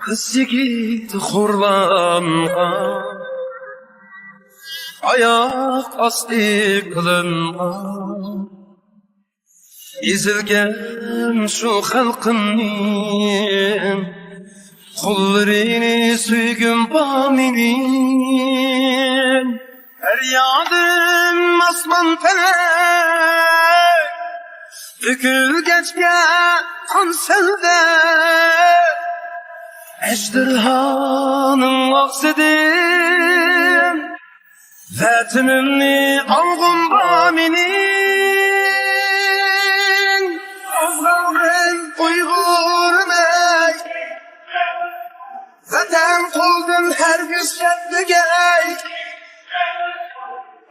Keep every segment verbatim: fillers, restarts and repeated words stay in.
قىز يىگىت خورلانغان، ئاياق ئاستى قىلىنغان، ئېزىلگەن شۇ خەلقىمنىڭ قوللىرىنى سۆيگۈم بار مېنىڭ. دەريادىن ئاسمان پەلەك تۆكۈلگەچكە قان سەلدە، ئەجدىرھانىڭ ئاغزىدىن ۋەتىنىمنى ئالغۇم بار مېنىڭ. قوزغالغىن ئۇيغۇرمەن، ۋەتەن قولدىن ھەرگىز كەتمىگەي.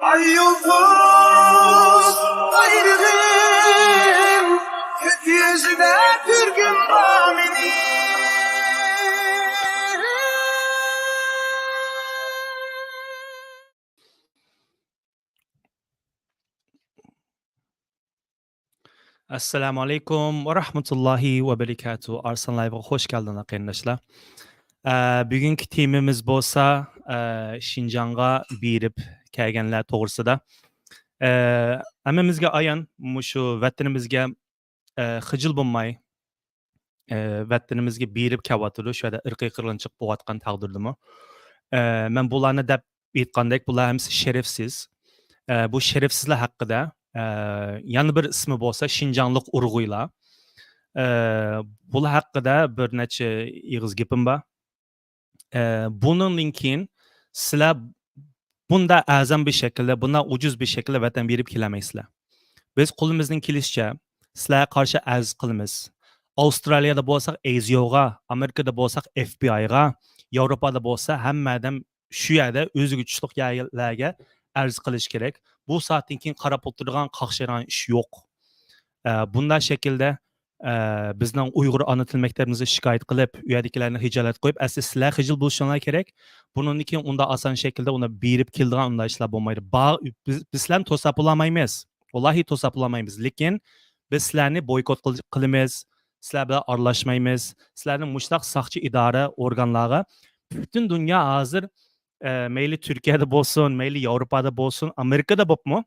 ئاي يۇلتۇز بايرىغىم، كۆك يۈزىدە كۆرگۈم بار مېنىڭ. ئەسسالامۇ ئەلەيكۇم ۋە رەھمەتۇللاھى ۋە بەرىكاتۇھ. ئارسلان لايۋغا خوش كەلدىڭلار، قېرىنداشلار. ئە، بۈگۈنكى تېمىمىز بولسا، ئە، شىنجاڭغا بېرىپ كەلگەنلەر توغرىسىدا. ئە، ھەممىمىزگە ئايان، مۇشۇ ۋەتىنىمىزگە، ئە، خىجىل بولماي، ئە، ۋەتىنىمىزگە بېرىپ كەلۋاتىدۇ، شۇ يەردە ئىرقىي قىرغىنچىلىق بولۇۋاتقان تەقدىردىمۇ. ئە، مەن بۇلارنى دەپ ئېيتقاندەك، بۇلار ھەممىسى شەرەپسىز. ئە، بۇ شەرەپسىزلەر ھەققىدە، ئە، يەنە بىر ئىسمى بولسا شىنجاڭلىق ئۇرغۇيلار. ئە، بۇلار ھەققىدە بىر نەچچە ئېغىز گېپىم بار. ئە، بۇنىڭدىن كېيىن سىلەر بۇنداق ئەرزان بىر شەكىلدە، بۇنداق ئۇجۇز بىر شەكىلدە ۋەتەنگە بېرىپ كېلەلمەيسىلەر. بىز قولىمىزدىن كېلىشىچە سىلەرگە قارشى ئەرز قىلىمىز. ئاۋسترالىيەدە بولساق ئەيزيوغا، ئامېرىكىدا بولساق ئېف بى ئايغا، ياۋروپادا بولسا ھەممە ئادەم شۇ يەردە ئۆزىگە چۈشلۈك يەرلەرگە ئەرز قىلىش كېرەك. بۇ سائەتتىن كېيىن قاراپ ئولتۇرىدىغان، قاقشايدىغان ئىش يوق. ئە، بۇنداق شەكىلدە، ئە، بىزنىڭ ئۇيغۇر ئانا تىل مەكتەپلىرىمىزگە شىكايەت قىلىپ، ئۇ يەردىكىلەرنى خىجالەتكە قويۇپ، ئەسلى سىلەر خىجىل بولۇشۇڭلار كېرەك. بۇنىڭدىن كېيىن ئۇنداق ئاسان شەكىلدە ئۇنداق بېرىپ كېلىدىغان ئۇنداق ئىشلار بولمايدۇ. بار، بىز، بىز سىلەرنى توساپ بولالمايمىز. ۋاللاھى توساپ بولالمايمىز. لېكىن بىز سىلەرنى بويكوت قىل-، قىلىمىز. سىلەر بىلەن ئارىلاشمايمىز. سىلەرنى مۇشۇنداق ساقچى ئىدارە ئورگانلارغا پۈتۈن دۇنيا ھازىر، ئە، مەيلى تۈركىيەدە بولسۇن، مەيلى ياۋروپادا بولسۇن، ئامېرىكىدا بوپمۇ،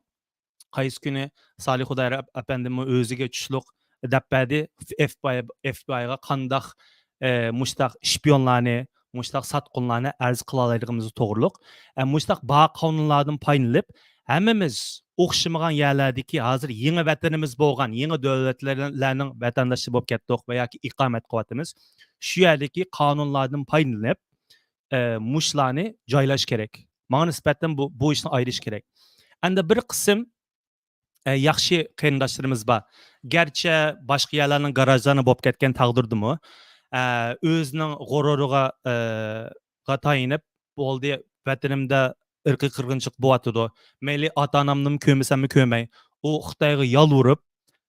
قايسى كۈنى سالىھ خۇدايار ئەپ-، ئەپەندىمۇ ئۆزىگە چۈشلۈك دەپ بەردى. ئېف بى ئاي، ئېف بى ئايغا قانداق، ئە، مۇشتاق شپىيونلارنى، مۇشتاق ساتقۇنلارنى ئەرز قىلالايدىغىنىمىز توغرۇلۇق. ئە، مۇشتاق بار قانۇنلاردىن پايدىلىنىپ، ھەممىمىز ئوخشىمىغان يەرلەردىكى ھازىر يېڭى ۋەتىنىمىز بولغان، يېڭى دۆلەتلەرنىڭ ۋەتەنداشى بولۇپ كەتتۇق ۋە ياكى ئىقامەت قىلىۋاتىمىز. شۇ يەردىكى قانۇنلاردىن پايدىلىنىپ، ئە، مۇشۇلارنى جايلاش كېرەك. ماڭا نىسبەتەن بۇ، بۇ ئىشنى ئايرىش كېرەك. ئەمدى بىر قىسىم، ئە، ياخشى قېرىنداشلىرىمىز بار. گەرچە باشقا يەرلەرنىڭ گاراژلارنى بولۇپ كەتكەن تەقدىردىمۇ، ئە، ئۆزىنىڭ غۇرۇرىغا، ئە، غا تايىنىپ، بولدى، ۋەتىنىمدە ئىرقىي قىرغىنچىلىق بولۇۋاتىدۇ. مەيلى ئاتا-ئانامنىمۇ كۆرمىسەممۇ كۆرمەي، ئۇ خىتايغا يالۋۇرۇپ،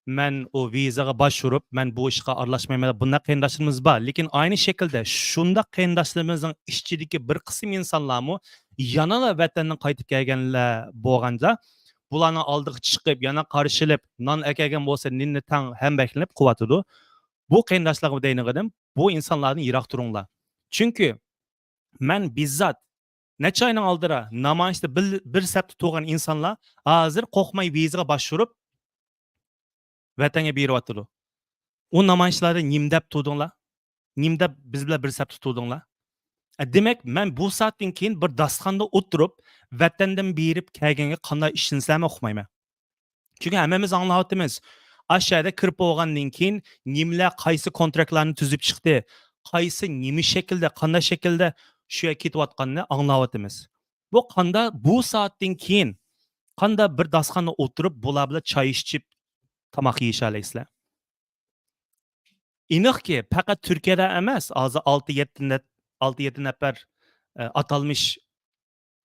مەن ئۇ ۋىزىغا باشۋۇرۇپ، مەن بۇ ئىشقا ئارىلاشمايمەن دەپ بۇنداق قېرىنداشلىرىمىز بار. لېكىن ئاينى شەكىلدە شۇنداق قېرىنداشلىرىمىزنىڭ ئىچىدىكى بىر قىسىم ئىنسانلارمۇ يەنىلا ۋەتەندىن قايتىپ كەلگەنلەر بولغاندا، بۇلارنىڭ ئالدىغا چىقىپ، يەنە قارشى ئېلىپ، نان ئەكەلگەن بولسا نېنىنى تەڭ ھەمبەھىرلىنىپ قىلىۋاتىدۇ. بۇ قېرىنداشلارغا دەيدىغىنىم، بۇ ئىنسانلاردىن يىراق تۇرۇڭلار. چۈنكى مەن بىززات نەچچە ئاينىڭ ئالدىدا نامايىشتا بىر، بىر سەپتە تۇرغان ئىنسانلار ھازىر قورقماي ۋىزىغا باشۋۇرۇپ ۋەتەنگە بېرىۋاتىدۇ. ئۇ نامايىشلاردا نېمە دەپ تۇردۇڭلار؟ نېمە دەپ بىز بىلەن بىر سەپتە تۇردۇڭلار؟ ئە، دېمەك، مەن بۇ سائەتتىن كېيىن بىر داستىخاندا ئولتۇرۇپ، ۋەتەندىن بېرىپ كەلگەنگە قانداق ئىشىنسەم ئۇقمايمەن. چۈنكى ھەممىمىز ئاڭلاۋاتىمىز. ئاشۇ يەردە كىرىپ بولغاندىن كېيىن نېمىلەر، قايسى كونتراكتلارنى تۈزۈپ چىقتى، قايسى نېمە شەكىلدە، قانداق شەكىلدە شۇ يەرگە كېتىۋاتقاننى ئاڭلاۋاتىمىز. بۇ قاندا-، بۇ سائەتتىن كېيىن قانداق بىر داستىخاندا ئولتۇرۇپ، بۇلار بىلەن چاي ئىچىپ، تاماق يېيىشەلەيسىلەر؟ ئېنىقكى، پەقەت تۈركىيەدە ئەمەس، ھازىر ئالتە يەتتە نەپ-، ئالتە يەتتە نەپەر، ئە، ئاتالمىش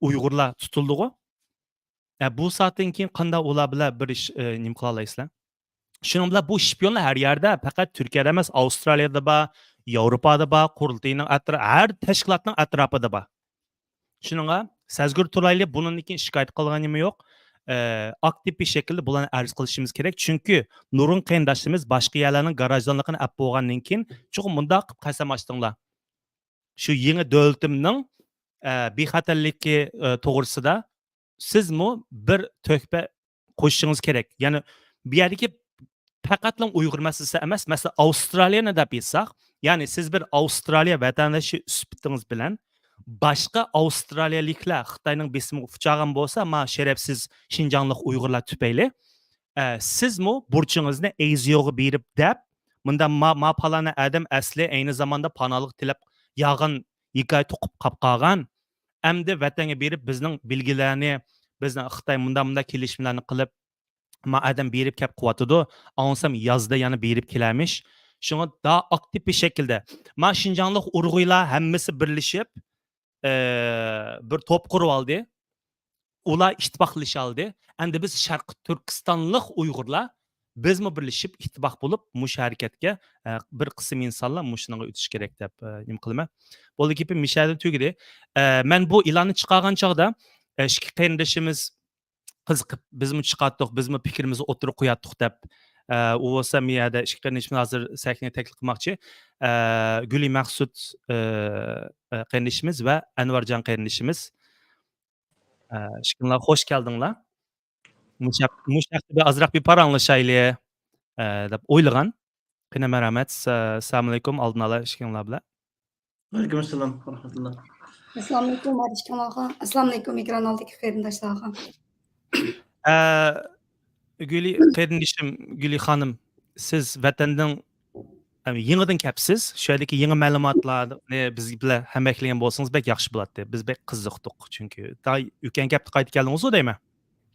ئۇيغۇرلار تۇتۇلدىغۇ. ئە، بۇ سائەتتىن كېيىن قانداق ئۇلار بىلەن بىر ئىش، ئە، نېمە قىلالايسىلەر؟ شۇنىڭ بىلەن بۇ شپىيونلار ھەر يەردە، پەقەت تۈركىيەدە ئەمەس، ئاۋسترالىيەدە بار، ياۋروپادا بار، قۇرۇلتىينىڭ ئەترا-، ھەر تەشكىلاتنىڭ ئەتراپىدا بار. شۇنىڭغا سەزگۈر تۇرايلى، بۇنىڭدىن كېيىن شىكايەت قىلغان نېمە يوق. ئە، ئاكتىپ بىر شەكىلدە بۇلارنى ئەرز قىلىشىمىز كېرەك. چۈنكى نۇرغۇن قېرىنداشلىرىمىز باشقا يەرلەرنىڭ گاراژلىرىنىڭ ئەپ بولغاندىن كېيىن، چوقۇم مۇنداق قىلىپ قەسەم ئاچتىڭلار. شۇ يېڭى دۆلىتىمنىڭ، ئە، بىخەتەرلىكى، ئە، توغرىسىدا سىزمۇ بىر تۆھپە قوشۇشىڭىز كېرەك. يەنى بۇ يەردىكى پەقەتلا ئۇيغۇر مەسىلىسى ئەمەس، مەسىلەن، ئاۋسترالىيەنى دەپ ئېيتساق، يەنى سىز بىر ئاۋسترالىيە ۋەتەندىشى سۈپىتىڭىز بىلەن باشقا ئاۋسترالىيەلىكلەر خىتاينىڭ بېسىمىغا ئۇچرىغان بولسا، ما شەرەپسىز شىنجاڭلىق ئۇيغۇرلار تۈپەيلى، ئە، سىزمۇ بۇرچىڭىزنى ئەيزىيوغا بېرىپ دەپ، مۇنداق ما، ما پالانە ئادەم ئەسلى ئەينى زاماندا پاناھلىق تىلەپ ياغان ھېكايە توقۇپ قاپ قالغان، ئەمدى ۋەتەنگە بېرىپ بىزنىڭ بىلگىلەرنى، بىزنىڭ خىتاي مۇنداق، مۇنداق كېلىشمىلەرنى قىلىپ، ما ئادەم بېرىپ كەپ قىلىۋاتىدۇ. ئاڭلىسام يازدا يەنە بېرىپ كېلەرمىش. شۇڭا دا ئاكتىپ بىر شەكىلدە. ما شىنجاڭلىق ئۇيغۇرلار ھەممىسى بىرلىشىپ، ئە، بىر توپ قۇرۇۋالدى. ئۇلار ئىتتىپاقلىشالدى. ئەمدى بىز شەرقىي تۈركىستانلىق ئۇيغۇرلار بىزمۇ بىرلىشىپ ئىتتىپاق بولۇپ مۇشۇ ھەرىكەتكە، ئە، بىر قىسىم ئىنسانلار مۇشۇنىڭغا ئۆتۈش كېرەك دەپ، ئە، نېمە قىلىمەن. بولدى گېپىم مىشەدىن تۈگىدى. ئە، مەن بۇ ئېلاننى چىقارغان چاغدا، ئە، ئىككى قېرىندىشىمىز قىزىقىپ، بىزمۇ چىقاتتۇق، بىزمۇ پىكرىمىزنى ئوتتۇرىغا قوياتتۇق دەپ، ئە، ئۇ بولسا مۇ يەردە ئىككى قېرىندىشىمىز ھازىر سەھنىگە تەكلىپ قىلماقچى. ئە، گۈلى مەخسۇت، ئە، ئە، قېرىندىشىمىز ۋە ئەنۋەرجان قېرىندىشىمىز. ئە، ئىككىڭلار خوش كەلدىڭلار. مۇشۇ ھەق-، مۇشۇ ھەقتە بىر ئازراق بىر پاراڭلىشايلى، ئە، دەپ ئويلىغان. قېنى، مەرھەمەت. سە-، ئەسسالامۇئەلەيكۇم، ئالدىن ئالا ئىككىڭلار بىلەن. ۋەئەلەيكۇم ئەسسالام ۋە رەھمەتۇللا. ئەسسالامۇئەلەيكۇم، ھەر ئىككىڭلارغا. ئەسسالامۇئەلەيكۇم، ئېكران ئالدىدىكى قېرىنداشلارغا. ئە، گۈلى، قېرىندىشىم، گۈلى خانىم، سىز ۋەتەندىن، ئە، يېڭىدىن كەپسىز. شۇ يەردىكى يېڭى مەلۇماتلارنى بىز بىلەن ھەمراھلىگەن بولسىڭىز بەك ياخشى بولاتتى. بىز بەك قىزىقتۇق. چۈنكى داي-، ئۆتكەن ھەپتە قايتىپ كەلدىڭىزغۇ دەيمەن.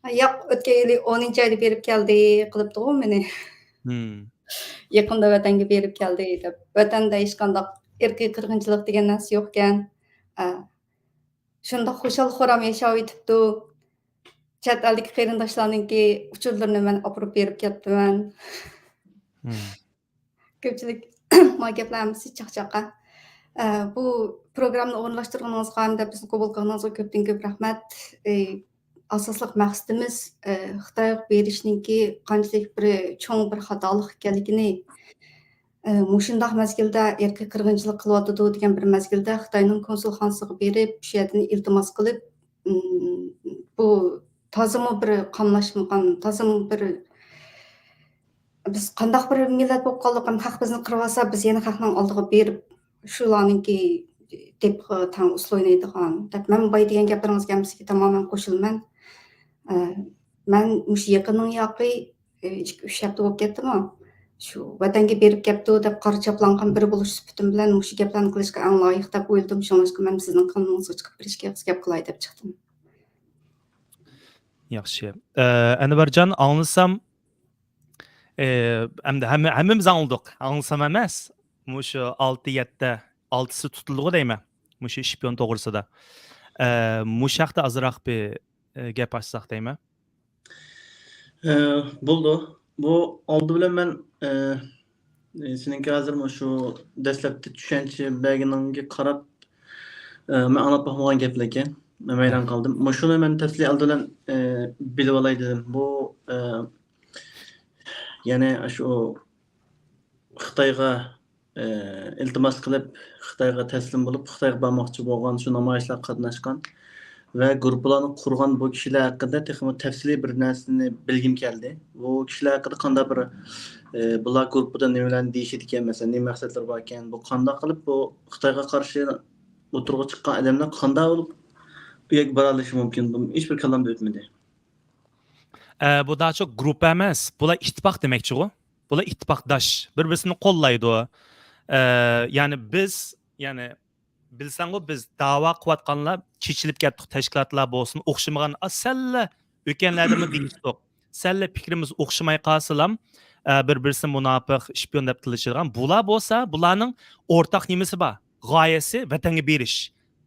ھە، ياق، ئۆتكەن يىلى ئونىنچى ئايدا بېرىپ كەلدى قىلىپتىغۇ مېنى. ھىم. يېقىندا ۋەتەنگە بېرىپ كەلدى دەپ. ۋەتەندە ھېچقانداق ئىرقىي قىرغىنچىلىق دېگەن نەرسە يوقكەن. ئە، شۇنداق خۇشال-خۇرام ياشاۋېتىپتۇ. چەت ئەلدىكى قېرىنداشلارنىڭكى ئۇچۇرلىرىنى مەن ئاپىرىپ بېرىپ كەپتىمەن. ھىم. كۆپچىلىك، ما گەپلەر ھەممىسى چاقچاقا. ئە، بۇ پروگراممىنى ئورۇنلاشتۇرغىنىڭىزغا ھەمدە بىزنى قوبۇل قىلغىنىڭىزغا كۆپتىن كۆپ رەھمەت. ئى، ئاساسلىق مەقسىتىمىز، ئى، خىتايغا بېرىشنىڭكى قانچىلىك بىر چوڭ بىر خاتالىق ئىكەنلىكىنى، ئى، مۇشۇنداق مەزگىلدە ئىرقىي قىرغىنچىلىق قىلىۋاتىدۇ دېگەن بىر مەزگىلدە خىتاينىڭ كونسۇلخانىسىغا بېرىپ، شۇ يەردىن ئىلتىماس قىلىپ، ئىم، بۇ تازىمۇ بىر قاملاشمىغان، تازىمۇ بىر، بىز قانداق بىر مىللەت بولۇپ قالدۇق، ھەم خەق بىزنى قىرىۋالسا، بىز يەنە خەقنىڭ ئالدىغا بېرىپ، شۇلارنىڭكى تېپىغا تەڭ ئۇسسۇل ئوينايدىغان دەپ، مەن بايا دېگەن گەپلىرىڭىزگە ھەممىسىگە تامامەن قوشۇلىمەن. ئە، مەن مۇشۇ يېقىننىڭ ياقى، ئە، ئىككى، ئۈچ ھەپتە بولۇپ كەتتىمۇ، شۇ ۋەتەنگە بېرىپ كەپتۇ دەپ قارا چاپلانغان بىرى بولۇش سۈپىتىم بىلەن مۇشۇ گەپلەرنى قىلىشقا ئەڭ لايىق دەپ ئويلىدىم. شۇڭلاشقا مەن سىزنىڭ كانىلىڭىزغا چىقىپ بېرىشكە قىز گەپ قىلاي دەپ چىقتىم. ياخشى. ئە، ئەنۋەرجان، ئاڭلىسام، ئە، ئەمدى ھەممە-، ھەممىمىز ئاڭلىدۇق. ئاڭلىسام ئەمەس، مۇشۇ ئالتە، يەتتە، ئالتىسى تۇتۇلدىغۇ دەيمەن. مۇشۇ شپىيون توغرىسىدا. ئە، مۇشۇ ھەقتە ئازراق بىر، ئە، گەپ ئاچساق دەيمەن. ئە، بولىدۇ. بۇ ئالدى بىلەن مەن، ئە، ئە، سېنىڭكى ھازىر مۇشۇ دەسلەپتە چۈشەنچە بەرگىنىڭگە قاراپ، ئە، مەن ئاڭلاپ باقمىغان گەپلەركەن. مەن ھەيران قالدىم. مۇشۇنى مەن تەپسىلىي ئالدى بىلەن، ئە، بىلىۋالاي دېدىم. بۇ، ئە، يەنى شۇ خىتايغا، ئە، ئىلتىماس قىلىپ، خىتايغا تەسلىم بولۇپ، خىتايغا بارماقچى بولغان، شۇ نامايىشلارغا قاتناشقان ۋە گۇرۇپپىلارنى قۇرغان بۇ كىشىلەر ھەققىدە تېخىمۇ تەپسىلىي بىر نەرسىنى بىلگۈم كەلدى. بۇ كىشىلەر ھەققىدە قانداق بىر، ئە، بۇلار گۇرۇپپىدا نېمىلەرنى دېيىشىدىكەن، مەسىلەن، نېمە مەقسەتلىرى باركەن، بۇ قانداق قىلىپ بۇ خىتايغا قارشى ئوتتۇرىغا چىققان ئادەملەر قانداق بولۇپ ئۇ يەرگە بارالىشى مۇمكىن؟ بۇ ھېچبىر كاللامدا ئۆتمىدى. ئە، بۇ داچۇ گۇرۇپپا ئەمەس، بۇلار ئىتتىپاق دېمەكچىغۇ. بۇلار ئىتتىپاقداش، بىر-بىرسىنى قوللايدۇ. ئە، يەنى بىز، يەنى بىلسەڭغۇ، بىز داۋا قىلىۋاتقانلار چېچىلىپ كەتتۇق، تەشكىلاتلار بولسۇن، ئوخشىمىغان، ئا، سەللا ئۆتكەنلەردىمۇ دېيىشتۇق. سەللا پىكرىمىز ئوخشىماي قالسىلام، ئە، بىر-بىرسىنى مۇناپىق، شپىيون دەپ تىللىشىدىغان. بۇلار بولسا، بۇلارنىڭ ئورتاق نېمىسى بار؟ غايىسى ۋەتەنگە بېرىش،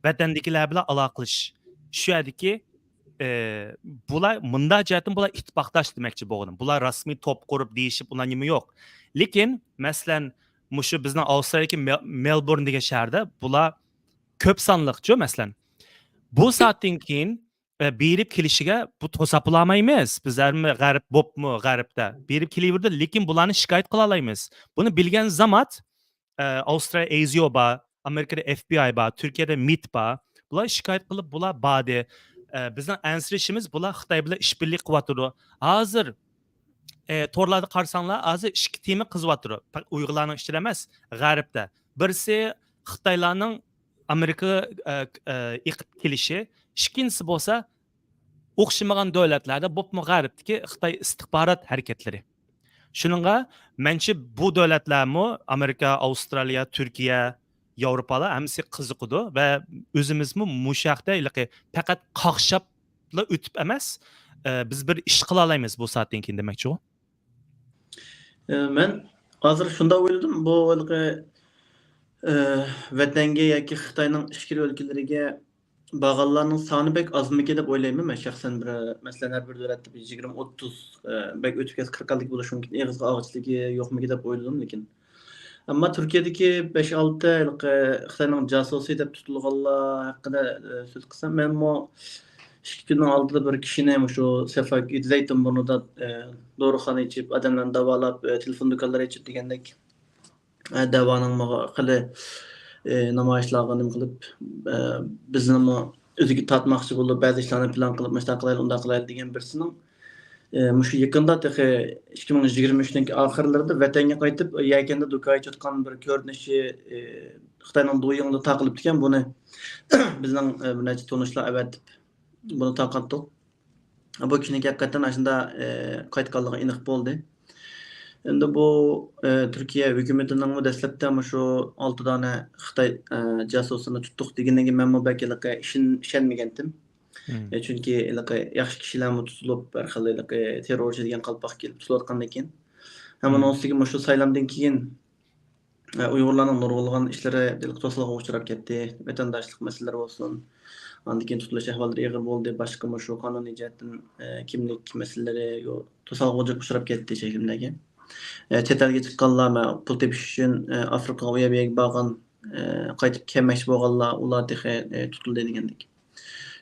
ۋەتەندىكىلەر بىلەن ئالاقىلىشىش. شۇ يەردىكى، ئە، بۇلار مۇنداق جەھەتتىن بۇلار ئىتتىپاقداش دېمەكچى بولغىنىم. بۇلار رەسمىي توپ قۇرۇپ دېيىشىپ ئۇنداق نېمە يوق. لېكىن، مەسىلەن، مۇشۇ بىزنىڭ ئاۋسترالىيەدىكى مېل-، مېلبورن دېگەن شەھەردە بۇلار كۆپ سانلىقچۇ، مەسىلەن. بۇ سائەتتىن كېيىن، ئە، بېرىپ كېلىشىگە بۇ توساپ بولالمايمىز. بىز ھەممە غەرب بوپمۇ غەربتە. بېرىپ كېلىۋېرىدۇ، لېكىن بۇلارنى شىكايەت قىلالايمىز. بۇنى بىلگەن زامات، ئە، ئاۋسترالىيە ئەيزىيو بار، ئامېرىكىدا ئېف بى ئاي بار، تۈركىيەدە مىت بار. بۇلار شىكايەت قىلىپ، بۇلار باردى. ئە، بىزنىڭ ئەنسىرىشىمىز، بۇلار خىتاي بىلەن ئىشبىرلىك قىلىۋاتىدۇ. ھازىر، ئە، تورلاردا قارىساڭلار، ھازىر ئىككى تېما قىزىۋاتىدۇ. پەقەت ئۇيغۇرلارنىڭ ئىچىدە ئەمەس، غەربتە. بىرسى خىتايلارنىڭ ئامېرىكىغا، ئە، ئە، ئېقىپ كېلىشى، ئىككىنچىسى بولسا ئوخشىمىغان دۆلەتلەردە، بولۇپمۇ غەربتىكى خىتاي ئىستىخبارات ھەرىكەتلىرى. شۇنىڭغا مەنچە بۇ دۆلەتلەرمۇ، ئامېرىكا، ئاۋسترالىيە، تۈركىيە، ياۋروپالار ھەممىسى قىزىقىدۇ ۋە ئۆزىمىزمۇ مۇشۇ ھەقتە ھېلىقى پەقەت قاقشاپلا ئۆتۈپ ئەمەس، ئە، بىز بىر ئىش قىلالايمىز بۇ سائەتتىن كېيىن دېمەكچىغۇ. ئە، مەن ھازىر شۇنداق ئويلىدىم، بۇ ھېلىقى، ئە، ۋەتەنگە ياكى خىتاينىڭ ئىچكىرى ئۆلكىلىرىگە بارغانلارنىڭ سانى بەك ئازمىكىن دەپ ئويلايمەن مەن شەخسەن. بىر، مەسىلەن، ھەر بىر دۆلەتتە بىر يىگىرمە، ئوتتۇز، ئە، بەك ئۆتۈپ كەتسە، قىرىق ئەللىك بولۇشى مۇمكىن. ئېغىزغا ئالغۇچىلىكى يوقمىكىن دەپ ئويلىدىم، لېكىن. ئەمما تۈركىيەدىكى بەش، ئالتە ھېلىقى خىتاينىڭ جاسۇسى دەپ تۇتۇلغانلار ھەققىدە، ئە، سۆز قىلسام، مەنمۇ ئىككى كۈننىڭ ئالدىدا بىر كىشىنى مۇشۇ سەفەك زەيتۇنبۇرنىدا، ئە، دورىخانا ئېچىپ، ئادەملەرنى داۋالاپ، ئە، تېلېفون دۇكانلىرى ئېچىپ دېگەندەك، ئە، دەۋانىڭ ماغا خېلى، ئە، نامايىشلارغا نېمە قىلىپ، ئە، بىزنىمۇ ئۆزىگە تارتماقچى بولۇپ، بەزى ئىشلارنى پىلان قىلىپ، مۇشۇنداق قىلايلى، ئۇنداق قىلايلى دېگەن بىرسىنىڭ، ئە، مۇشۇ يېقىندا تېخى ئىككى مىڭ يىگىرمە ئۈچنىڭ ئاخىرلىرىدا ۋەتەنگە قايتىپ، يەكەندە دۇكان ئېچىۋاتقان بىر كۆرۈنۈشى، ئە، خىتاينىڭ دويىڭىدا تارقىلىپتىكەن. بۇنى بىزنىڭ، ئە، بىر نەچچە تونۇشلار ئەۋەتىپ، بۇنى تارقاتتۇق. بۇ كىشىنىڭكى ھەقىقەتەن ئاشۇنداق، ئە، قايتقانلىقى ئېنىق بولدى. ئەمدى بۇ، ئە، تۈركىيە ھۆكۈمىتىنىڭمۇ دەسلەپتە مۇشۇ ئالتە دانە خىتاي، ئە، جاسۇسىنى تۇتتۇق دېگىنىگە مەنمۇ بەك ھېلىقى ئىشىن-، ئىشەنمىگەنتىم. ئە، چۈنكى ھېلىقى ياخشى كىشىلەرمۇ تۇتۇلۇپ، ھەر خىل ھېلىقى تېررورچى دېگەن قالپاق كېلىپ تۇتۇلۇۋاتقاندىكىن. ھەم ئۇنىڭ ئۈستىگە مۇشۇ سايلامدىن كېيىن ئە، ئۇيغۇرلارنىڭ نۇرغۇنلىغان ئىشلىرى توسالغۇغا ئۇچراپ كەتتى. ۋەتەنداشلىق مەسىلىلىرى بولسۇن، ئاندىن كېيىن تۇتۇلۇش ئەھۋاللىرى ئېغىر بولدى. باشقا مۇشۇ قانۇنىي جەھەتتىن، ئە، كىملىك مەسىلىلىرى يو-، توسالغۇغا ئۇچراپ كەتتى شەكلىمدەكى. ئە، چەت ئەلگە چىققانلار، مە-، پۇل تېپىش ئۈچۈن، ئە، ئافرىقىغا، ئۇ يەر بۇ يەرگە بارغان، ئە، قايتىپ كەلمەكچى بولغانلار، ئۇلار تېخى، ئە، تۇتۇلدى دېگەندەك.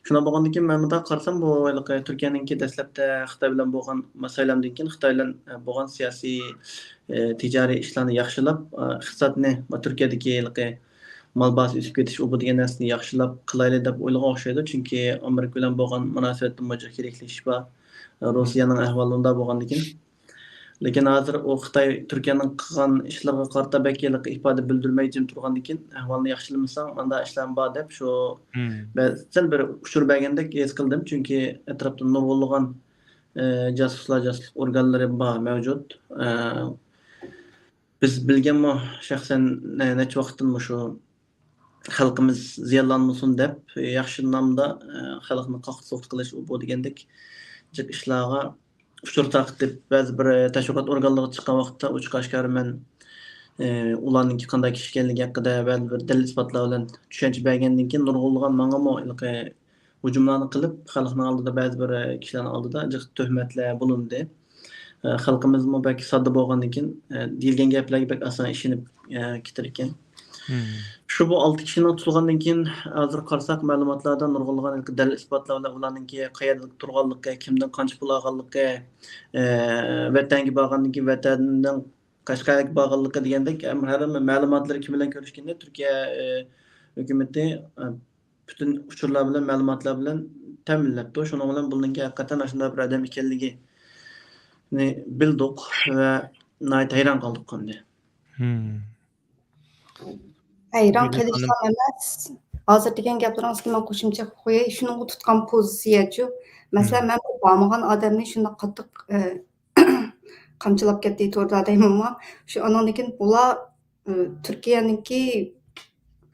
شۇنداق بولغاندىكىن، مەن مۇنداق قارىسام، بۇ ھېلىقى تۈركىيەنىڭكى دەسلەپتە خىتاي بىلەن بولغان سايلامدىن كېيىن خىتاي بىلەن، ئە، بولغان سىياسىي، ئە، تىجارىي ئىشلارنى ياخشىلاپ، ئە، ئىقتىسادنى ۋە تۈركىيەدىكى ھېلىقى مال باھاسى ئۆسۈپ كېتىش، ئۇ بۇ دېگەن نەرسىنى ياخشىلاپ قىلايلى دەپ ئويلىغان ئوخشايدۇ. چۈنكى ئامېرىكا بىلەن بولغان مۇناسىۋەتتىمۇ جىق كېلىشلىشىش بار. ئە، روسىيەنىڭ ئەھۋالى ئۇنداق بولغاندىكىن. لېكىن ھازىر ئۇ خىتاي تۈركىيەنىڭ قىلغان ئىشلىرىغا قارىتا بەك ھېلىقى ئىپادە بىلدۈرمەي جىم تۇرغاندىكىن، ئەھۋالنى ياخشىلىمىساڭ، مانداق ئىشلارمۇ بار دەپ، شۇ بە-، سەل بىر ئۇچۇر بەرگەندەك ھېس قىلدىم. چۈنكى ئەتراپتا نۇرغۇنلىغان، ئە، جاسۇسلار، جاسۇسلۇق ئورگانلىرى بار، مەۋجۇت. ئە، بىز بىلگەنمۇ شەخسەن نە-، نەچچە ۋاقىتتىن مۇشۇ خەلقىمىز زىيانلانمىسۇن دەپ، ياخشى نامدا، ئە، خەلقنى قاقتى-سوقتى قىلىش، ئۇ بۇ دېگەندەك جىق ئىشلارغا ئۇچۇر تارقىتىپ، بەزى بىر، ئە، تەشۋىقات ئورگانلىرىغا چىققان ۋاقىتتا ئوچۇق ئاشكارا مەن، ئە، ئۇلارنىڭكى قانداق كىشى ئىكەنلىكى ھەققىدە بەزى بىر دەلىل-ئىسپاتلار بىلەن چۈشەنچە بەرگەندىن كېيىن، نۇرغۇنلىغان ماڭىمۇ ھېلىقى ھۇجۇملارنى قىلىپ، خەلقنىڭ ئالدىدا، بەزى بىر، ئە، كىشىلەرنىڭ ئالدىدا جىق تۆھمەتلەر بولۇندى. ئە، خەلقىمىزمۇ بەك ساددا بولغاندىكىن، ئە، دېيىلگەن گەپلەرگە بەك ئاسان ئىشىنىپ، ئە، كېتىدىكەن. شۇ بۇ ئالتە كىشىنىڭ تۇتۇلغاندىن كېيىن، ھازىر قارىساق، مەلۇماتلاردا نۇرغۇنلىغان دەلىل-ئىسپاتلار بىلەن ئۇلارنىڭكى قەيەردە تۇرغانلىقى، كىمدىن قانچە پۇل ئالغانلىقى، ئە، ۋەتەنگە بارغاندىن كېيىن ۋەتەننىڭ قەشقەرگە بارغانلىقى دېگەندەك، ھەم، ھەر مەلۇماتلىرى كىم بىلەن كۆرۈشكەندە تۈركىيە، ئە، ھۆكۈمىتى، ئە، پۈتۈن ئۇچۇرلار بىلەن، مەلۇماتلار بىلەن تەمىنلەپتۇ. شۇنىڭ بىلەن بۇنىڭكى ھەقىقەتەن ئاشۇنداق بىر ئادەم ئىكەنلىكىنى بىلدۇق ۋە ناھايىتى ھەيران قالدۇق ئەمدى. ھەيران قېلىشلا ئەمەس، ھازىر دېگەن گەپلىرىڭىزگە مەن قوشۇمچە قوياي، شۇنىڭغا تۇتقان پوزىتسىيەچۇ. مەسىلەن، مەن بۇ بارمىغان ئادەمنى شۇنداق قاتتىق، ئە، قامچىلاپ كەتتى توردا دەيمەنما. شۇ ئانىڭدىن كېيىن بۇلار، ئە، تۈركىيەنىڭكى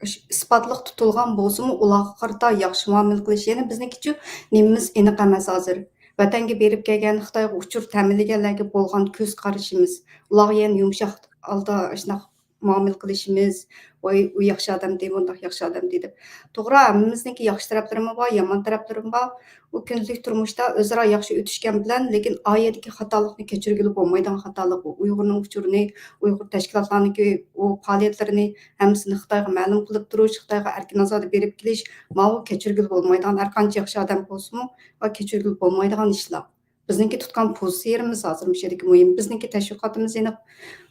ئىش-، ئىسپاتلىق تۇتۇلغان بولسىمۇ، ئۇلارغا قارىتا ياخشى مۇئامىلە قىلىش. يەنى بىزنىڭكىچۇ نېمىمىز ئېنىق ئەمەس ھازىر. ۋەتەنگە بېرىپ كەلگەن، خىتايغا ئۇچۇر تەمىنلىگەنلەرگە بولغان كۆز قارىشىمىز، ئۇلارغا يەنە يۇمشاق ھالدا ئاشۇنداق مۇئامىلە قىلىشىمىز، ۋاي، ئۇ ياخشى ئادەمدى، مۇنداق ياخشى ئادەمدى دەپ. توغرا، ھەممىمىزنىڭكى ياخشى تەرەپلىرىمۇ بار، يامان تەرەپلىرىمۇ بار. ئۇ كۈندىلىك تۇرمۇشتا ئۆزئارا ياخشى ئۆتۈشكەن بىلەن، لېكىن ئا يەردىكى خاتالىقنى كەچۈرگىلى بولمايدىغان خاتالىق ئۇ. ئۇيغۇرنىڭ ئۇچۇرىنى، ئۇيغۇر تەشكىلاتلارنىڭكى ئۇ پائالىيەتلىرىنى ھەممىسىنى خىتايغا مەلۇم قىلىپ تۇرۇش، خىتايغا ئەركىن ئازادە بېرىپ كېلىش، ماۋۇ كەچۈرگىلى بولمايدىغان، ھەر قانچە ياخشى ئادەم بولسىمۇ، ۋە كەچۈرگىلى بولمايدىغان ئىشلار. بىزنىڭكى تۇتقان پوزىتسىيىمىز ھازىر مۇشۇ يەردىكى مۇھىم. بىزنىڭكى تەشۋىقاتىمىز يەنە